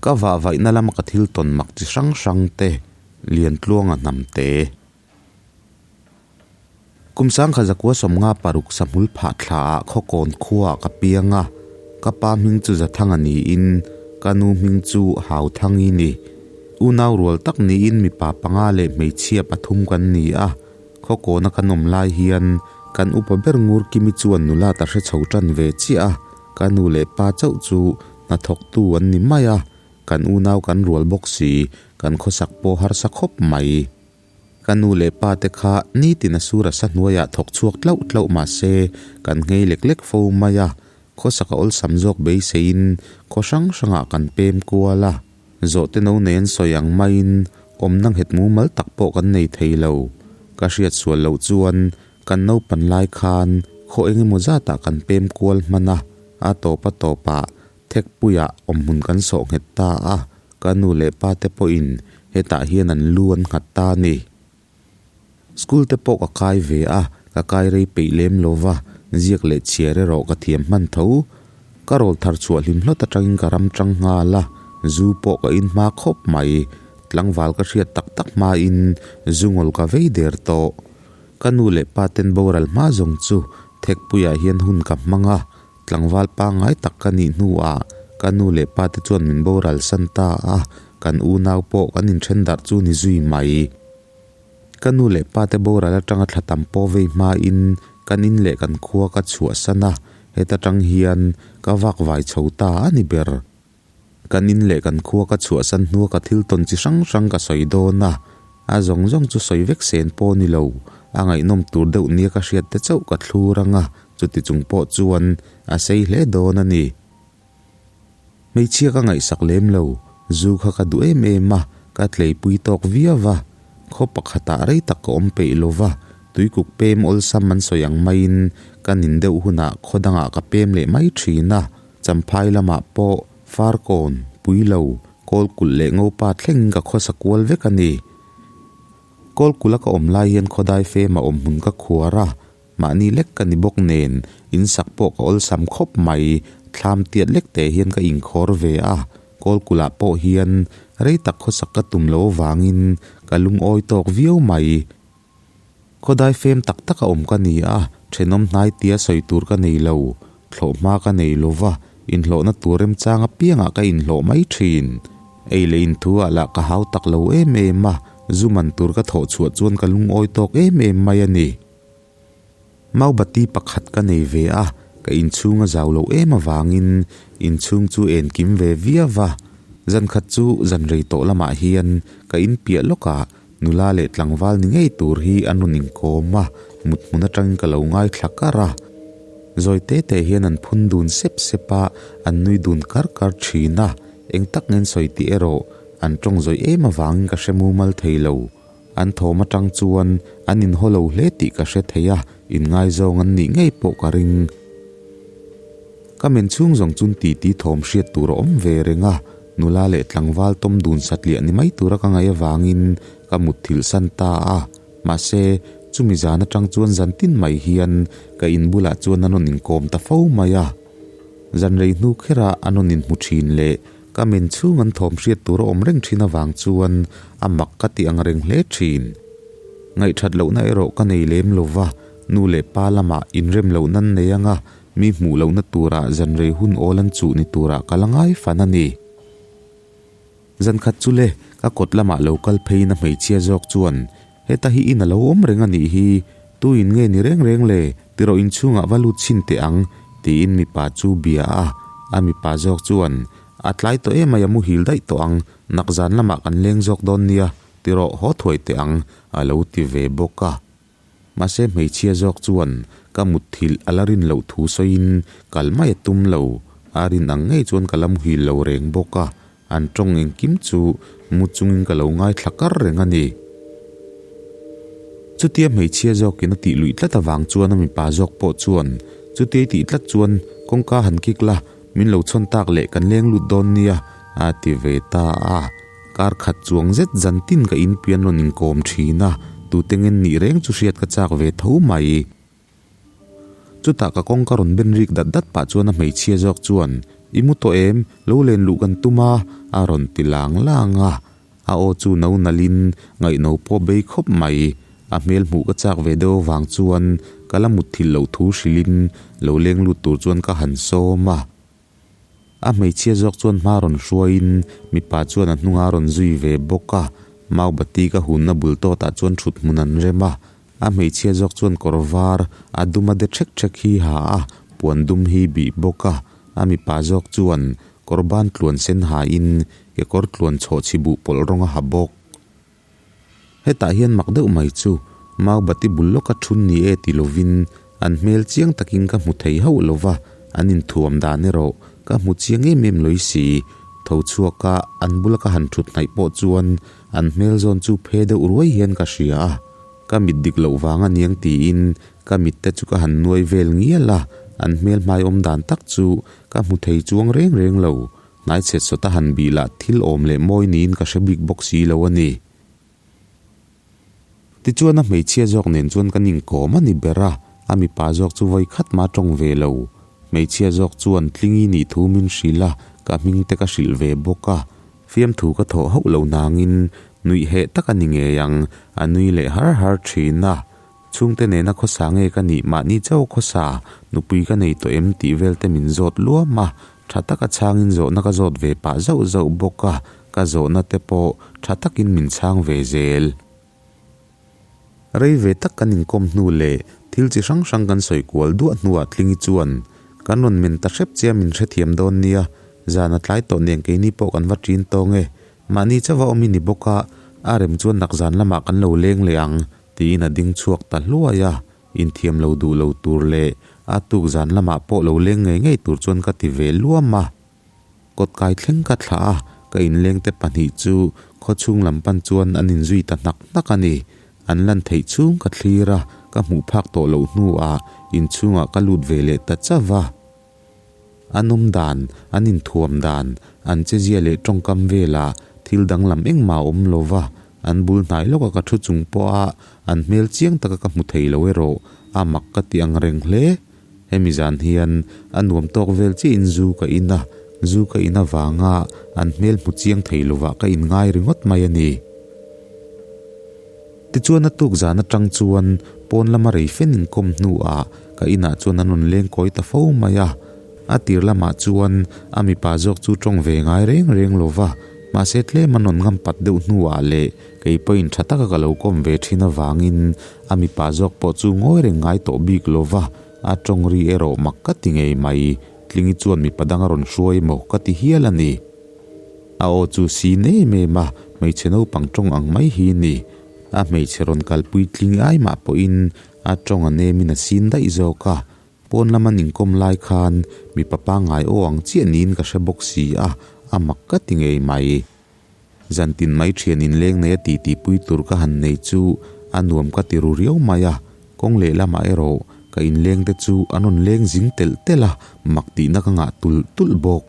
Ka vahvaihna lama ka thil tawn mak chi hrang hrang te, Liantluanga hnam te. Kum sangkha zakua sawmnga paruk sahmul phah thla ah Khawkawn khua ah ka piang a, ka pa hming chu Zathanga niin ka nu hming chu Hauthangi ni. Unau rual tak niin mipa panga leh hmeichhia pathum kan ni a, Khawkawna kan awm lai hian kan upa ber ngur Kimi chuan nula ta hre chho tan ve chiah a, ka nu leh pa chauh chu hnathawktu an ni mai a, kan unau kan rual bawk si, kan khawsak pawh harsa khawp mai. Ka nu leh pa te kha nitin a sur a sa hnuaiah thawk chhuak tlauh tlauh mah se kan nghei lek lek fo mai a, khawsak a awlsam zawk beiseiin khaw hrang hrangah kan pem kual a, zawhte no nei an sawi ang maiin awmna nghet mumal tak pawh kan nei thei lo. Ka hriat sual loh chuan kan naupan lai khan khaw eng emaw zatah kan pem kual hman a, a tawp a tawpah Thekpuiah awmhmun kan sawh nghet ta a, ka nu leh pa te pawhin hetah hian an lu an nghat ta a ni. School te pawh ka kai ve a, ka kai rei peih lem lo va, ziak leh chhiar erawh ka thiam hman tho. Ka rawl thar chhuah hlim hlawt atangin ka ram tang nghal a, zu pawh ka in hma khawp mai. Tlangval ka hriat tak tak hmain zu ngawl ka vei der tawh. Ka nu leh pa ten boral hma zawng chu Thekpuiah hian hun ka hmang a, Tlangval pangngai tak ka nih hnuah ka nu leh pa te chuan min boral san ta a, kan unau pawh kan inthen darh chu ni zui mai. Ka nu leh pa te boral atanga thla tam pawh vei hmain kan in leh kan khua ka chhuahsan a, heta tang hian ka vak vai chho ta a ni ber. Kan in leh kan khua ka chhuahsan hnua ka thil tawn chi hrang hrang ka sawi dawn a, a zawng zawng chu sawi vek sen pawh ni lo, a ngaihnawm tur deuh nia ka hriat te chauh ka thlur ang a, chuti chung pawh chuan a sei hle dawn a ni. Hmeichhia ka ngaihsak lem lo, zu kha ka duh em em a, ka tleipui tawk viau va, khaw pakhatah rei tak ka awm peih lo va, tuikuk pem awlsam an sawi ang maiin ka nin deuh hunah khaw dangah ka pem leh mai thin a. Champhai lamah pawh Farkawn, Puilo, Kawlkulh leh Ngopa thlengin ka khawsa kual vek a ni. Kawlkulh a ka awm lai hian khawdai fema awm hmun ka khuar a, mahni lek ka ni bawk nen insak pawh ka awlsam khawp mai, thlam tiat lek teh hian ka inkhawr ve a, Kawlkulh ah pawh hian rei tak khawsak ka tum lo avangin ka lungawi tawk viau mai. Khawdai fem tak tak a awm ka ni a, thenawm hnai tia sawi tur ka nei lo, thlawhhma ka nei lo va, inhlawhna tur remchang apiangah ka inhlawh mai thin. Ei leh inthu ah lah ka hau tak lo em em a, zu man tur ka thawh chhuah chuan ka lungawi tawk em em mai a ni. Maubati pakhat ka nei ve a, ka inchhung a zau loh em avangin inchhung chu enkim ve viau va. Zan khat chu zan rei tawh lamah hian ka inpiah lawkah nula leh tlangval ni ngei tur hi an rawn inkawm a, mut hmun atangin ka lo ngaithla kar a. Zawi te te hian an phun dun sep sep a, an nui dun kar kar thin a, eng tak ngen sawi tih erawh an tawng zawi em avangin ka hre mumal thei lo. An thawm atang chuan an inhaw lo hle tih ka hre thei a, inngaizawng an nih ngei pawh ka ring. Ka men chhung zawng chun titi thawm hriat tur a awm ve reng a, nula leh tlangval tawm dun satliah ni mai tura ka ngaih avangin ka mutthilh san ta a. Mahse, chumi zan atang chuan zan tin mai hian ka in bulah chuan an rawn inkawm ta fo mai a. Zan rei hnu kherah an rawn inhmu thin leh Ka men chhung an thawm hriat tur a awm reng thin avang chuan a mak ka ti ang reng hle thin. Ngaihthat lohna erawh ka nei lem lo va, nu leh pa lamah inrem loh nan nei anga mi hmuh lohna turah zan rei hun awl an chuh ni turah ka la ngai fan a ni. Zan khat chu le, ka kawt lamah lo kal pheiin a hmeichhia zawk chuan, Heta hi in a lo awm reng a nih hi, tu in nge ni reng reng le, tirawh inchhungah va lut chhin teh ang, tiin mipa chu bia a, a mipa zawk chuan, A tlai tawh em mai a muhil daih tawh ang, nak zan lamah kan leng zawk dawn nia, tirawh haw thuai teh ang, a lo ti ve bawk a. Mahse hmeichhia zawk chuan ka mutthilh a la rin loh thu sawiin kal mai a tum lo. A rin ang ngei chuan ka la muhil lo reng bawk a, an tawng engkim chu mu chungin ka lo ngaithla kar reng a ni. Chutia hmeichhia zawkin a tih luih tlat avang chuan a mipa zawk pawh chuan chutia i tih tlat chuan kawngka han kik la, min lo chhawn tak leh kan leng lut dawn nia a ti ve ta a. Kar khat chuang zet zan tin ka inpian rawn inkawm thin a, tute ngen nih reng chu hriat ka chak ve tho mai. Chutah ka kawngka rawn ben rik dat dat pah chuan a hmeichhia zawk chuan, I mu tawh em? Lo len luh kan tum a, a rawn ti lang lang a. A aw chu no nalhin ngaihno pawh bei khawp mai. A hmel hmuh ka chak ve deuh avang chuan ka la mutthilh loh thu hrilhin lo leng lut tur chuan ka han sawm a. A hmeichhia zawk chuan hma rawn hruaiin mipa chuan a hnunga rawn zui ve bawk a, Maubati ka hunna bul tawtah chuan thut hmun an rem a, a hmeichhia zawk chuan kawr var a dum a de ṭhek ṭhek hi ha a, puan dum hi bih bawk a, a mipa zawk chuan kawr ban tluan sen hain kekawr tluan chhawh chhi buh pawlh rawng a ha bawk. Hetah hian mak deuh mai chu Maubati bul lawka thun ni e ti lovin an hmel chiang takin ka hmu thei hauh lo va, an inthuam dan erawh ka hmu chiang em em lawih si. Tho chhuaka an bula ka han thut hnaih pawh chuan an hmel zawn chu phe deuh ruai hian ka hria a, ka mit dik loh vang a niang tiin ka mit te chu ka han nuai vel ngial a, an hmel hmai awm dan tak chu ka hmu thei chuang reng reng lo. Hnai chhet sawta han bih lah thil awm leh mawi niin ka hre bik bawk si lo a ni. Tichuan a hmeichhia zawk nen chuan kan inkawm a ni ber a, a mipa zawk chu vawi khat mah tawng ve lo. Hmeichhia zawk chuan Tlingi nih thu min hrilh a, ka hming te ka hrilh ve bawk a. Fiamthu ka thawh hauh lo nangin nuih heh tak a ni ngei ang, a nui leh har har thin a. Chhungte nena khawsa nge ka nih mahni chauh khawsa nupui ka nei tawh em tih vel te min zawt luam a, tha taka chhangin zawhna ka zawt ve pah zauh zauh bawk a, ka zawhna te pawh tha takin min chhang ve zel. Rei ve tak kan inkawm hnu leh thil chi hrang hrang kan sawi kual duah hnuah Tlingi chuan kan rawn men ta hrep che a min hrethiam dawn nia, zan a tlai tawh nen keini pawh kan va ṭin tawng e, mahni chauha awm i ni bawk a, a rem chuan nakzan lamah kan lo leng leh ang Tiin a ding chhuak ta hluai a, inthiam lo duh lo tur leh a tuk zan lamah pawh lo leng ngei ngei tur chuan ka ti ve luam a. Kawt kai thleng ka thlah a, ka inlengte pahnih chu khawchhung lam pan chuan an inzui ta hnak hnak a ni. An lan theih chhung ka thlir a, ka hmuh phak tawh loh hnuah inchhungah ka lut ve leh ta chauh a. An awm dan, an inthuam dan, an chezia leh tawngkam velah thil danglam engmah a awm lo va, an bul hnai lawka ka thu chung pawha an hmel chiang taka ka hmu thei lo erawh a mak ka ti ang reng hle. Hemi zan hian a nuam tawk vel chiahin zu ka in a, zu ka in avanga an hmel hmu chiang thei lovah ka inngai ringawt mai a ni. Tichuan a tuk zan atang chuan pawn lama rei fen inkawm hnuah ka inah chuan an rawn leng kawi ta fo mai a. A tir lamah chuan a mipa zawk chu tawng ve ngai reng reng lo va, mahse tlem an rawn ngam pat deuh hnuah leh kei pawhin tha taka ka lo kawm ve thin avangin a mipa zawk pawh chu ngawi reng ngai tawh bik lo va, a tawng ri erawh mak ka ti ngei mai. Tlingi chuan mipa dang a rawn hruai emaw ka ti hial a ni. A aw chu sin em em a, hmeichhe naupang tawng ang mai hi ni. A hmeichhe rawn kalpui tling ai mah pawhin a tawng a nemin a sin daih zawk a. Pawn lama ninkawm lai khan mipa pangngai aw ang chiah niin ka hre bawk si a, a mak ka ti ngei mai. Zantin mai thian inleng nei a titipui tur ka han nei chu a nuam ka ti ru riau mai a, kawng lehlamah erawh ka inlengte chu an rawn leng zing telh telh a, mak tihna ka ngah tulh tulh bawk.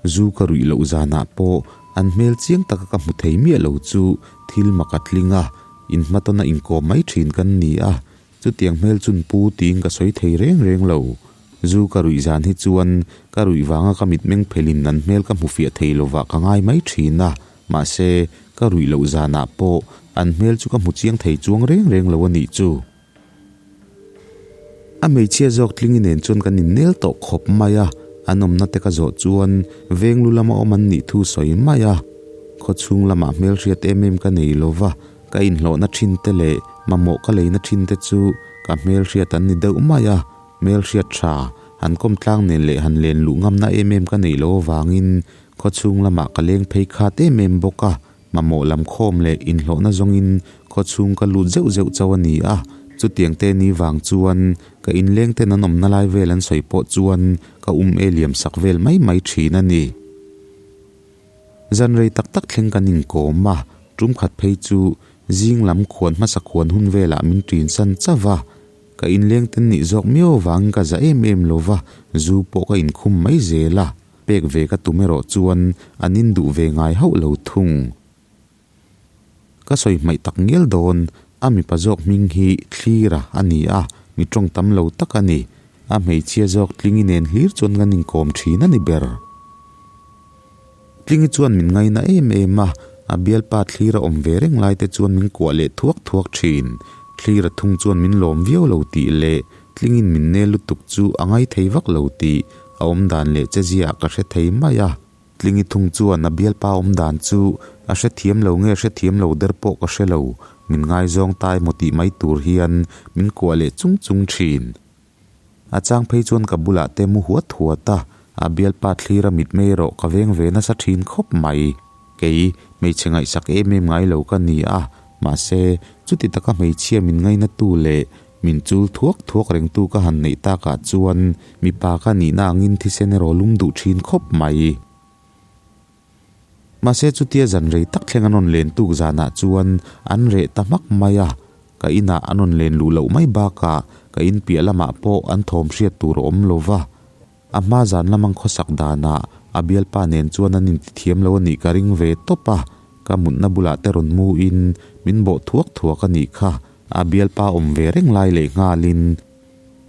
Zu ka ruih loh zanah pawh an hmel chiang taka ka hmu thei miah lo chu thil mak a tling a, inhmatawna inkawm mai thin kan ni a, chutiang hmel chun pu tiin ka sawi thei reng reng lo. Zu ka ruih zan hi chuan ka ruih vanga ka mitmeng phelin an hmel ka hmu fiah thei lovah ka ngai mai thin a, mahse ka ruih loh zanah pawh an hmel chu ka hmu chiang thei chuang reng reng lo a nih chu. A hmeichhia zawk tlingi nen chuan kan innel tawh khawp mai a, an awmna te ka zawh chuan veng lu lama awm an nih thu sawi mai a. Khawchhung lamah hmelhriat em em ka nei lo va, ka inhlawhna thin te leh mamawh ka leina thin te chu ka hmelhriat an ni deuh mai a, hmelhriat tha han kawm tlang nen leh han len luh ngamna em em ka neih loh avangin khawchhung lamah ka leng phei khat em em bawk a. Mamawh lam khawm leh inhlawhna zawngin khawchhung ka lut zeuh zeuh chauh a ni a, Chutiang te ni vang chuan ka inleng ten an awmna lai vel an sawi pawh chuan ka um e liam sak vel mai mai thin a ni. Zan rei tak tak thleng kan inkawm a, tum khat phei chu zing lam khuan hmasa khuan hun velah min ṭin san chauh a. Ka inleng ten nih zawk miau avangin ka za em em lo va, zu pawh ka inkhum mai zel a, pek ve ka tum erawh chuan an induh ve ngai hauh lo thung. Ka sawi hmaih tak ngial dawn, a mipa zawk hming hi Thlira a ni a, mi tawng tam lo tak a ni. A hmeichhia zawk Tlingi nen hlir chuan kan inkawm thin a ni ber. Tlingi chuan min ngaina em em a, a bialpa Thlira awm ve reng lai te chuan min kuah leh thuak thuak thin. Thlira thung chuan min lawm viau lo tih leh Tlingin min nel lutuk chu a ngaithei vak lo tih a awmdan leh cheziaah ka hre thei mai a. Tlingi thung chuan a bialpa awm dan chu a hrethiam lo nge hrethiam lo der pawh ka hre lo, min ngaizawng ta emaw tih mai tur hian min kuah leh chung chung thin. A chang phei chuan ka bulah te mu huat huat a, a bialpa thlir a mit mei erawh ka veng ve nasa thin khawp mai. Kei hmeichhe ngaihsak em em ngai lo ka ni a, mahse chuti taka hmeichhia min ngainatu leh Min chul thuak thuak rengtu ka han neih takah chuan mipa ka nihna angin thisen erawh lum duh thin khawp mai. Mahse chutia zan rei tak thleng an rawn len tuk zanah chuan an reh ta hmak mai a, ka inah an rawn len luh loh mai bakah ka in piah lamah pawh an thawm hriat tur a awm lo va. A hma zan lamang khawsak danah a bialpa nen chuan an intithiam lo a nih ka ring ve tawp a, ka mutna bulah te rawn mu in min bawh thuak thuak a nih kha, a bialpa awm ve reng lai leh nghalin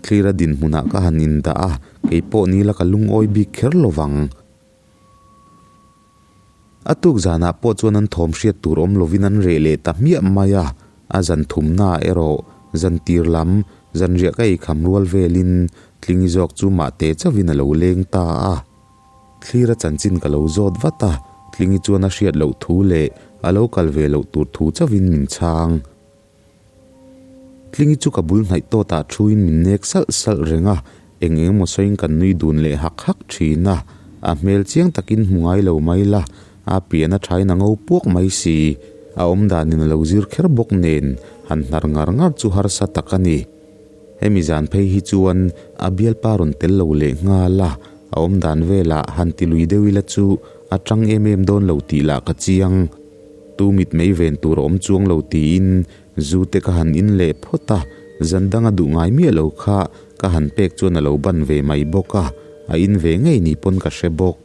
thlir a dinhmunah ka han indah a, kei pawh ni la ka lungawi bik kher lo vang. A tuk zanah pawh chuan an thawm hriat tur awm lovin an reh leh ta hmiah mai a, a zan thumnaah erawh zan tir lam zanriah ka eikham rual velin Tlingi zawk chu mahte chauhin a lo leng ta a. Thlir a chanchin ka lo zawt vat a, Tlingi chuan a hriat loh thu leh a lo kal ve loh tur thu chauhin min chhang. Tlingi chu ka bul hnaih tawtah thuin min nek salh salh reng a, eng eng emaw sawiin kan nui dun leh hak hak thin a, a hmel chiang takin hmu ngai lo mai la, a pian a thain a ngo puak mai si, a awmdanin a lo zir kher bawk nen han hnar ngar ngar chu harsa tak a ni. Hemi zan phei hi chuan a bialpa rawn tel lo leh nghal a, a awmdan velah han ti lui deuh ila chu a tang em em dawn lo tih lah ka chiang. Tu mit mei ven tur a awm chuang lo tiin zu te ka han in leh phawt a, zan danga duh ngai miah lo kha ka han pek chuan a lo ban ve mai bawk a, a in ve ngei ni pawn ka hre bawk.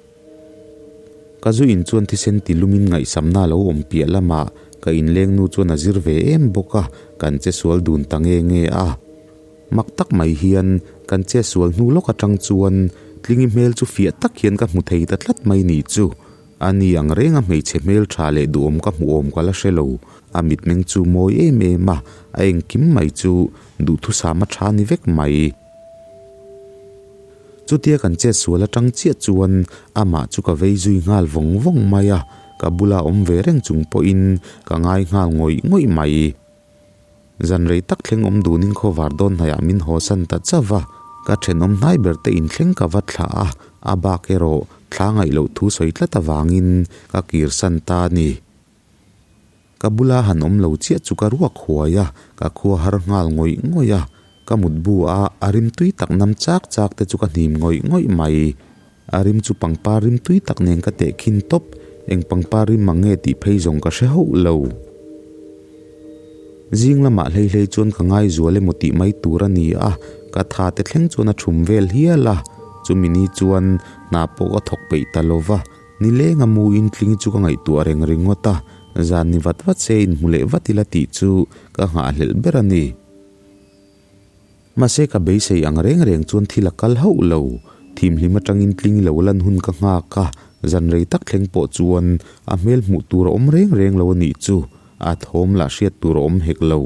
Ka zu in chuan thisen ti lumin ngaihsamna a lo awm piah lamah ka inleng nu chuan a zir ve em bawk a, kan che sual dun ta nge nge a. Mak tak mai hian kan che sual hnu lawk atang chuan Tlingi hmel chu fiah tak hian ka hmu thei ta tlat mai ni chu. A ni ang reng a hmeichhe hmel tha leh duhawm ka hmuh awm ka la hre lo. A mitmeng chu mawi em em a, a engkim mai chu duhthusam a tha ni vek mai. Chutia kan chet sual atang chiah chuan amah chu ka vei zui nghal vawng vawng mai a, ka bula awm ve reng chung pawhin ka ngai nghal ngawih ngawih mai. Zan rei tak thleng awm dunin khawvar dawn hnaiah min haw san ta chauh a, ka thenawm hnai ber te inthleng ka va thlah a, a bak erawh thla ngaih loh thu sawi tlat avangin ka kir san ta a ni. Ka bula han awm lo chiah chu ka ruak huai a, ka khua har nghal ngawih ngawih a, ka mutbu a a rim tui tak nam chak chak te chu ka hnim ngawih ngawih mai. A rim chu pangpar rim tui tak nen ka teh khin tawp, eng pangpar rim ang nge tih phei zawng ka hre hauh lo. Zing lamah hlei hlei chuan ka ngai zual emaw tih mai tur a ni a, ka tha te thleng chuan a thum vel hial a, chumi ni chuan hna pawh ka thawk peih ta lo va, nileng a mu in tling chu ka ngaihtuah reng ringawt a, zan ni vat vat se inhmu leh vat ila tih chu ka nghahhlelh ber a ni. Mahse ka beisei ang reng reng chuan thil a kal hauh lo. Thimhlim atangin tling lo lan hun ka nghak a, zan rei tak thleng pawh chuan a hmel hmuh tur a awm reng reng lo a nih chu, a thawm lah hriat tur a awm hek lo.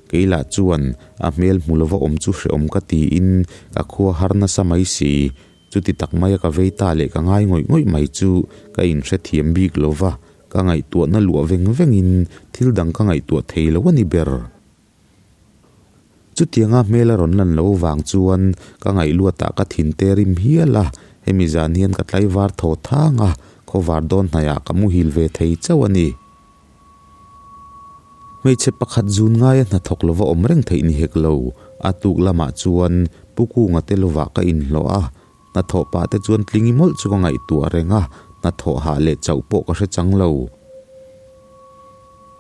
Kei lah chuan a hmel hmu lova awm chu hrehawm ka tiin ka khua har nasa mai si. Chuti tak maia ka vei ta leh ka ngai ngawih ngawih mai chu ka inhrethiam bik lo va, ka ngaihtuahna luah veng vengin thil dang ka ngaihtuah thei lo a ni ber. Chutianga hmel a rawn lan loh vang chuan ka ngaihluatah ka thin te rim hial a, hemi zan hian ka tlaivar thaw thang a, khawvar dawn hnaiah ka muhil ve thei chauh a ni. Hmeichhe pakhat zun ngaia hnathawk lova awm reng theih ni hek lo. A tuk lamah chuan Pu Kunga te lovah ka inhlawh a, hnathawh pah te chuan tlingi mawlh chu ka ngaihtuah reng a, hnathawh hah leh chauh pawh ka hre chang lo.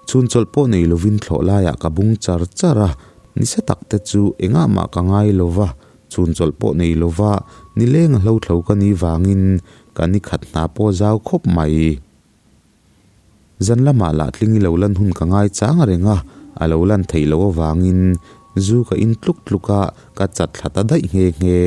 Chhun chawlh pawh nei lovin thlawh laiah ka bung char char a, nisa tak te chu engah mah ka ngai lova, chhun chawlh pawh nei lova nileng a hlothlo ka nih vangin ka ni khat hna pawh zau khawp mai. Zan lamah lah tlingi lo lan hun ka ngai chang reng a, a lo lan theih loh avangin zu ka in tluk tluk a, ka chat thla ta daih nghe nghe.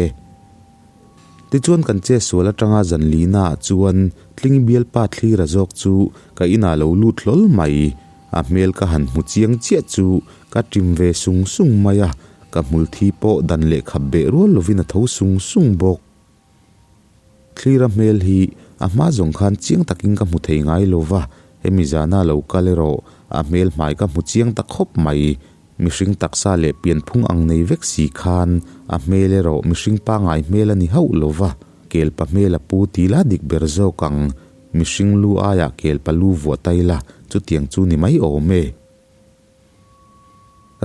Tichuan kan che sual atanga zan lina ah chuan tling bialpa thlira zawk chu ka inah lo lut hlawl mai. A hmel ka han hmu chiang chiah chu ka ṭim ve sung sung mai a, ka hmul thi pawh dan leh khap beh rual lovin a tho sung sung bawk. Thlira hmel hi a hma zawng khan chiang takin ka hmu thei ngai lo va, hemi zana lo kal erawh a hmel hmai ka hmu chiang ta khawp mai. Mihring taksa leh pianphung ang nei vek si khan a hmel erawh mihring pangai hmel a ni hauh lo va, kelpa hmel a pu ti la dik ber zawk ang. Mihring lu aiah kelpa lu vuah ta ila chutiang chu ni mai awm e.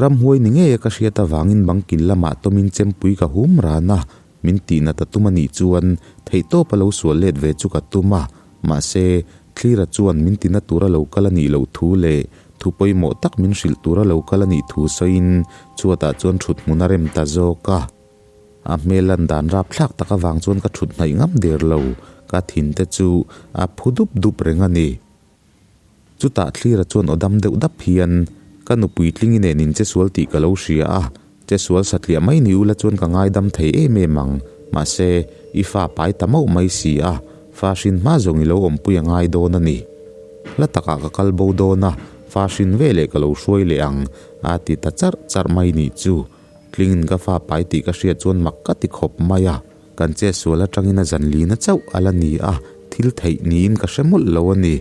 Ramhuai ni ngei a ka hriat avangin bang kil lamah tawmin chempui ka hum ran a, min tihna ta tum a nih chuan theihtawp a lo sual let ve chu ka tum a, mahse, Thlira chuan min tina tura lo kal a nih loh thu leh thu pawimawh tak min hrilh tura lo kal a nih thu sawiin chhuatah chuan thut hmun a rem ta zawk a. A hmel lan dan rapthlak tak avang chuan ka thut hnaih ngam der lo, ka thin te chu a phu dup dup reng a ni. Chutah Thlira chuan aw dam deuh dap hian, Ka nupui tlingi nen in che sual tih ka lo hria a, che sual satliah mai ni ula chuan ka ngaidam thei em em ang, mahse, i fa pai ta mauh mai si a, fa hrin hma zawng i lo awmpui a ngai dawn a ni. Hla takah ka kal bo dawn a, fa hrin veleh ka lo hruai leh ang, a ti ta charh charh mai nih chu. Tlingin ka fa pai tih ka hriat chuan mak ka ti khawp mai a. Kan chetsual atangin a zan lina chauh a la ni a, thil theih niin ka hre mawlh lo a ni.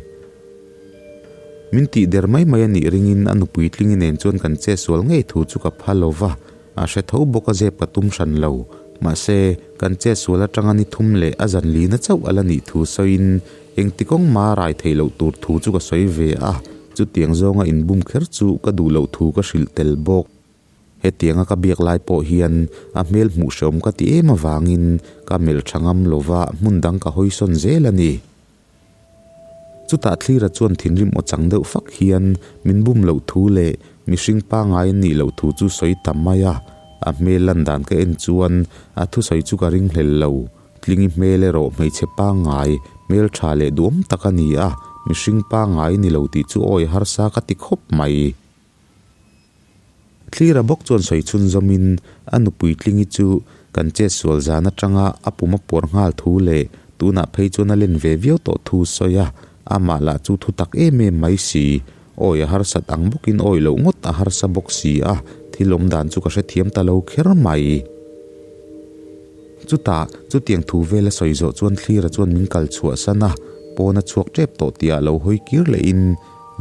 Min tih der mai mai a nih ringin a nupui tlingi nen chuan kan chetsual ngei thu chu ka pha lo va, a hre tho bawk a zep ka tum hran lo. Mahse, kan chetsual atanga ni thum leh a zan lina chauh a la nih thu sawiin engti kawng ma rai theih loh tur thu chu ka sawi ve a, chutiang zawnga inbum kher chu ka duh loh thu ka hrilh tel bawk. Hetianga ka biak lai pawh hian a hmel hmuh hreawm ka ti em avangin ka melh tha ngam lova hmun dang ka hawi sawn zel a ni. Chutah Thlira chuan thinrim aw chang deuh fak hian min bum loh thu leh mihring pangai an nih loh thu chu sawi ta mai a, a hmel lan dan ka en chuan a thusawi chu ka ringhlel lo. Tlingi hmel erawh hmeichhe pangai, hmel tha leh duhawm tak a ni a, mihring pangai ni lo tih chu awi harsa ka ti khawp mai. Thlira bawk chuan sawi chhun zawmin a nupui tlingi chu kan chetsual zan atanga a pum a puar nghal thu leh tunah phei chuan a len ve viau tawh thu sawi a, amah lah chu thu tak em em mai si. Awi a harsat ang bawkin awi loh ngawt a harsa bawk si a, thil awm dan chu ka hrethiam ta lo kher mai. Chutah, chutiang thu vel a sawi zawh chuan Thlira chuan min kal chhuah san a, pawn a chhuak tep tawh tihah lo hawi kir lehin,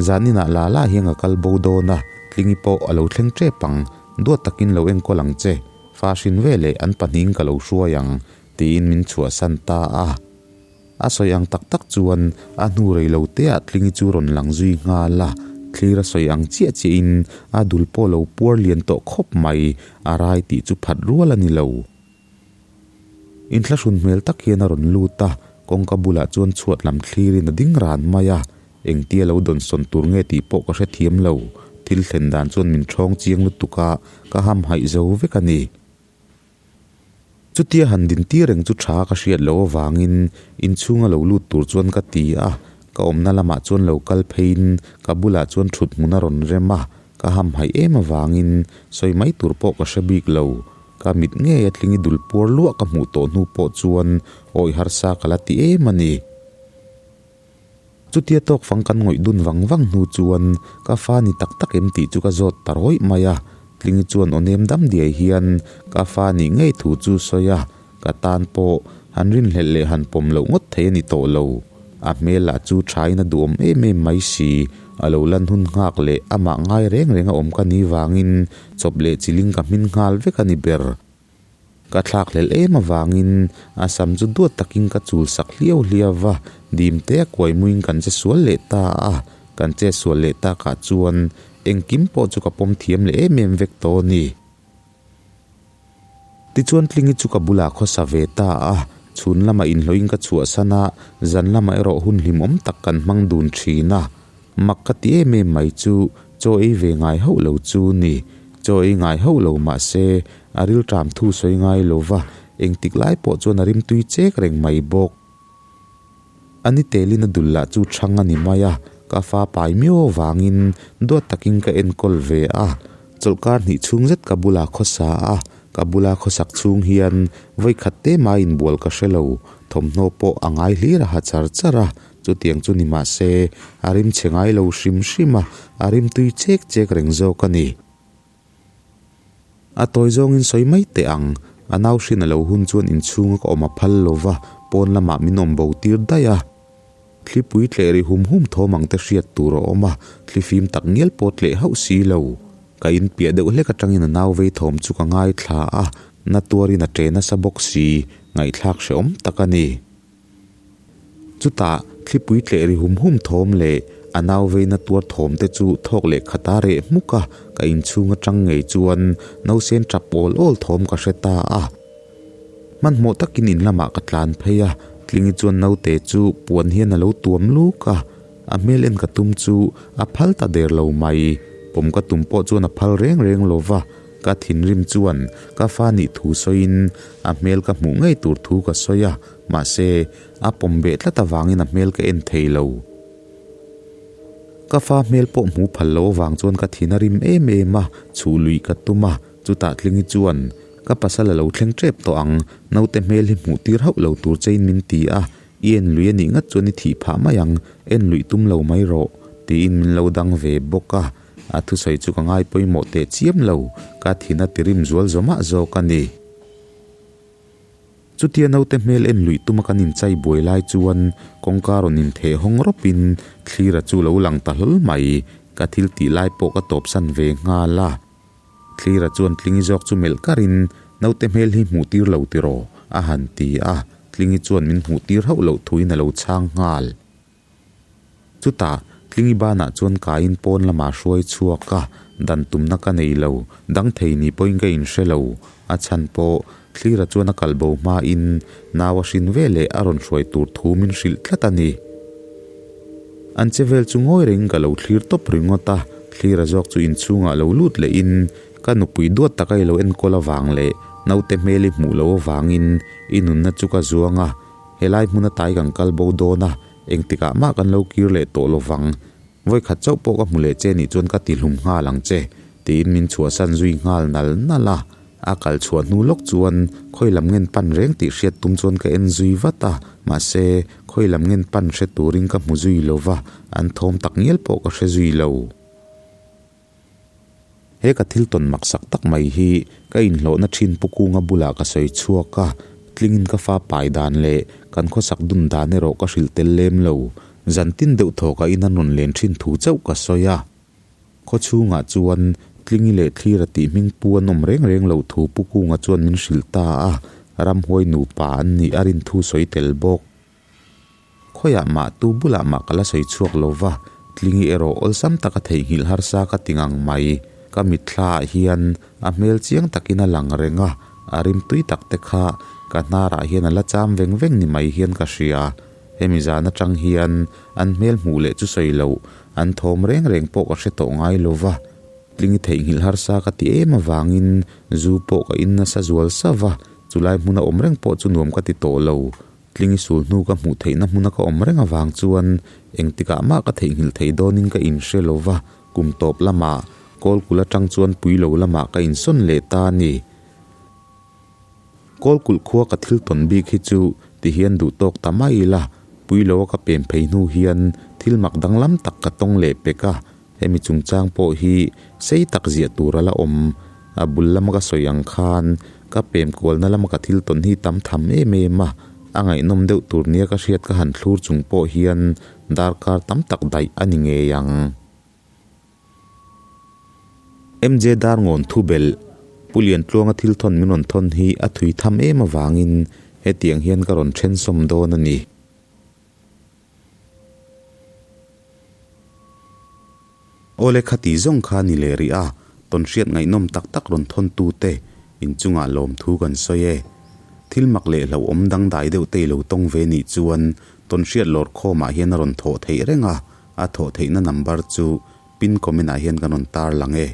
Zaninah la la hian ka kal bo dawn a, Tlingi pawh a lo thleng tep ang, duat takin lo enkawl ang che, fa hrin ve leh an pahnihin ka lo hruai ang, tiin min chhuahsan ta a. A sawi ang tak tak chuan a hnu rei lo teah Tlingi chu rawn lang zui nghal a, thlir a sawi ang chiah chiahin a dul pawh lo puar lian tawh khawp mai, a rai tih chu phat rual a ni lo. Inthlahrun hmel tak hian a rawn lut a, kawngka bulah chuan chhuat lam thlirin a ding ran mai a, engtia lo dawnsawn tur nge tih pawh ka hrethiam lo, thil thlen dan chuan min ṭhawng chiang lutuk a, ka hamhaih zo vek a ni. Chutia han din tir reng chu ṭha ka hriat loh avangin inchhunga lo lut tur chuan ka ti a, ka awmna lamah chuan lo kal pheiin ka bulah chuan ṭhut hmun a rawn rem a, ka hamhaih em avangin sawi mai tur pawh ka hre bik lo. Ka mit ngei a tling i dul puar luah ka hmuh tawh hnu pawh chuan awi harsa ka la ti em a ni. Chutia tawk fang kan ngawih dun vang vang hnu chuan ka fa ni tak tak em tih chu ka zawt ta rawih mai a, Tlingi chuan aw nem dam diai hian ka fa nih ngei thu chu sawi a, ka tan pawh han rinhlelh leh han pawm loh ngawt thei a ni tawh lo. A hmel lah chu thain a duhawm em em mai si, a lo lan hun nghak leh amah ngai reng reng a awm ka ni vangin chawp leh chiling ka hmin nghal vek a ni ber. Ka thlak hlelh em avangin a sam chu duat takin ka chul sak hliau hliau va, dim te a kuai muin kan che sual leh ta a, kan che sual leh takah chuan Engkim pawh chu ka pawm thiam leh em em vek tawh a ni. Tichuan Tlingi chu ka bulah khawsa ve ta a, chhun lamah inhlawhin ka chhuahsan a, zan lamah erawh hun hlimawm tak kan hmang dun thin a. Mak ka ti em em mai chu chaw ei ve ngai hauh lo chu ni. Chaw ei ngai hauh lo mah se a rilṭam thu sawi ngai lo va, engtik lai pawh chuan a rimtui chek reng mai bawk. A ni telin a dul lah chu chhang a ni mai a, ka fa pai miau avangin duat takin ka enkawl ve a. Chawlhkar hnih chhung zet ka bula khawsa a, ka bula khawsak chhung hian vawi khat te mai inbual ka hre lo, thawmhnaw pawh a ngai hlir a ha char char a, chutiang chu ni mah se a rim chhe ngai lo hrim hrim a, a rim tui chek chek reng zawk a ni. A tawi zawngin sawi mai teh ang, a nau hrin a lo hun chuan inchhunga ka awm a phal lo va, pawn lamah min awm bo tir daih a. Thlipui tleh ri hum hum thawm ang te hriat tur a awm a, thlifim tak ngial pawh tleh hauh si lo. Ka inpiah deuh hlek atangin a nau vei thawm chu ka ngaithla a, na tuarin a ṭe nasa bawk si, ngaihthlak hrehawm tak a ni. Chutah, thlipui tleh ri hum hum thawm leh a nau veina tuar thawm te chu thawk leh khat a reh hmuk a, ka inchhung atang ngei chuan nausen tap awl awl thawm ka hre ta a. Hmanhmawh takin in lamah ka tlan phei a, Tlingi chuan naute chu puan hian a lo tuam luk a, a hmel en ka tum chu a phal ta der lo mai. Pawm ka tum pawh chuan a phal reng reng lo va, ka thinrim chuan ka fa nih thu sawiin a hmel ka hmuh ngei tur thu ka sawi a. Mahse, a pawm beh tlat avangin a hmel ka en thei lo. Ka fa hmel pawh hmu phal lo avang chuan ka thin a rim em em a, chhuh luih ka tum a, chutah Tlingi chuan, Ka pasal a lo thleng tep tawh ang, naute hmel hi hmuh tir hauh lo tur chein min ti a, i en lui a nih ngat chuan i thih phah mai ang, en luih tum lo mai rawh, tiin min lo dang ve bawk a. A thusawi chu ka ngai pawimawh teh chiam lo, ka thin a tirim zual zawmah zawk a ni. Chutia naute hmel en luih tuma kan inchai buai lai chuan kawngka rawn intheh hawng rawpin thlira chu lo lang ta hlawl mai. Ka thil tih lai pawh ka tawpsan ve nghal a. Thlira chuan Tlingi zawk chu melh karin naute hmel hi hmuh tir lo tiraw? a han ti a, Tlingi chuan min hmuh tir hauh loh thuin a lo chhang nghal. Chutah, Tlingi banah chuan kaiin pawn lamah hruai chhuak a, dan tumna ka nei lo, dang thei ni pawhin ka inhre lo. A chhan pawh, Thlira chuan a kal bo hmain nau a hrin ve leh a rawn hruai tur thu min hrilh tlat a ni. An che vel chu ngawi rengin ka lo thlir tawp ringawt a, Thlira zawk chu inchhungah lo lut lehin ka nupui duat taka i lo enkawl avang leh naute hmel i hmuh loh avangin i nunna chu ka zuang a, helai hmun atai kan kal bo dawn a, Engtikah mah kan lo kir leh tawh lovang, vawikhat chauh pawh ka hmu leh che nih chuan ka ti hlum nghal ang che, tiin min chhuahsan zui nghal nal nal a. A kal chhuah hnu lawk chuan khawi lam ngen pan reng tih hriat tum chuan ka en zui vat a, mahse khawi lam ngen pan hre turin ka hmu zui lo va, an thawm tak ngial pawh ka hre zui lo. He ka thil tawn maksak tak mai hi ka inhlawhna thin Pu Kunga bulah ka sawi chhuak a, tlingin ka fa pai dan leh kan khawsak dun dan erawh ka hrilh tel lem lo. Zan tin deuh thaw ka in an rawn len thin thu chauh ka sawi a. Khaw chhungah chuan Tlingi leh Thlira tih hming pu an awm reng reng loh thu Pu Kunga chuan min hrilh ta a, ramhuai nupa an nih a rin thu sawi tel bawk. Khawiah mah tu bulah mah ka la sawi chhuak lo va, Tlingi erawh awlsam taka theihnghilh harsa ka ti ngang mai. Ka mitthla ah hian a hmel chiang takin a lang reng a, a rimtui tak te kha ka hnarah hian a la cham veng veng ni mai hian ka hria. Hemi zan atang hian an hmel hmuh leh chu sawi loh, an thawm reng reng pawh ka hre tawh ngai lo va. Tlingi theihnghilh harsa ka ti em avangin zu pawh ka in nasa zual sava, chulai hmuna awm reng pawh chu nuam ka ti tawh lo. Tlingi sul hnu ka hmuh theihna hmuna ka awm reng avang chuan engtikah mah ka theihnghilh thei dawnin ka inhre lo va, kum tawp lamah Kawlkulh atang chuan Puilo lamah ka insawn leh ta a ni. Kawlkulh khua ka thil tawn bik hi chu ti hian duh tawk ta mai ila, Puilo a ka pem phei hnu hian thil mak danglam tak ka tawng leh pek a, hemi chungchang pawh hi sei tak ziah tur a la awm. A bul lama ka sawi ang khan ka pem kualna lama ka thil tawn hi tam tham em em a, a ngaihnawm deuh tur nia ka hriat ka han thlur chung pawh hian darkar tam tak daih a ni ngei ang. MJ Darngawn thubelh, Pu Liantluanga thil thawn min rawn thawn hi a thui tham em avangin hetiang hian ka rawn thensawm dawn a ni. Awle khati zawng kha ni leh rih a, tawnhriat ngaihnawm tak tak rawn thawn tute inchungah lawmthu kan sawi e. Thil mak leh hlauhawm dangdai deuh te i lo tawng ve nih chuan tawnhriat lawr khawmah hian a rawn thawh theih reng a, a thawh theihna number chu pin comment ah hian kan rawn tar lang e.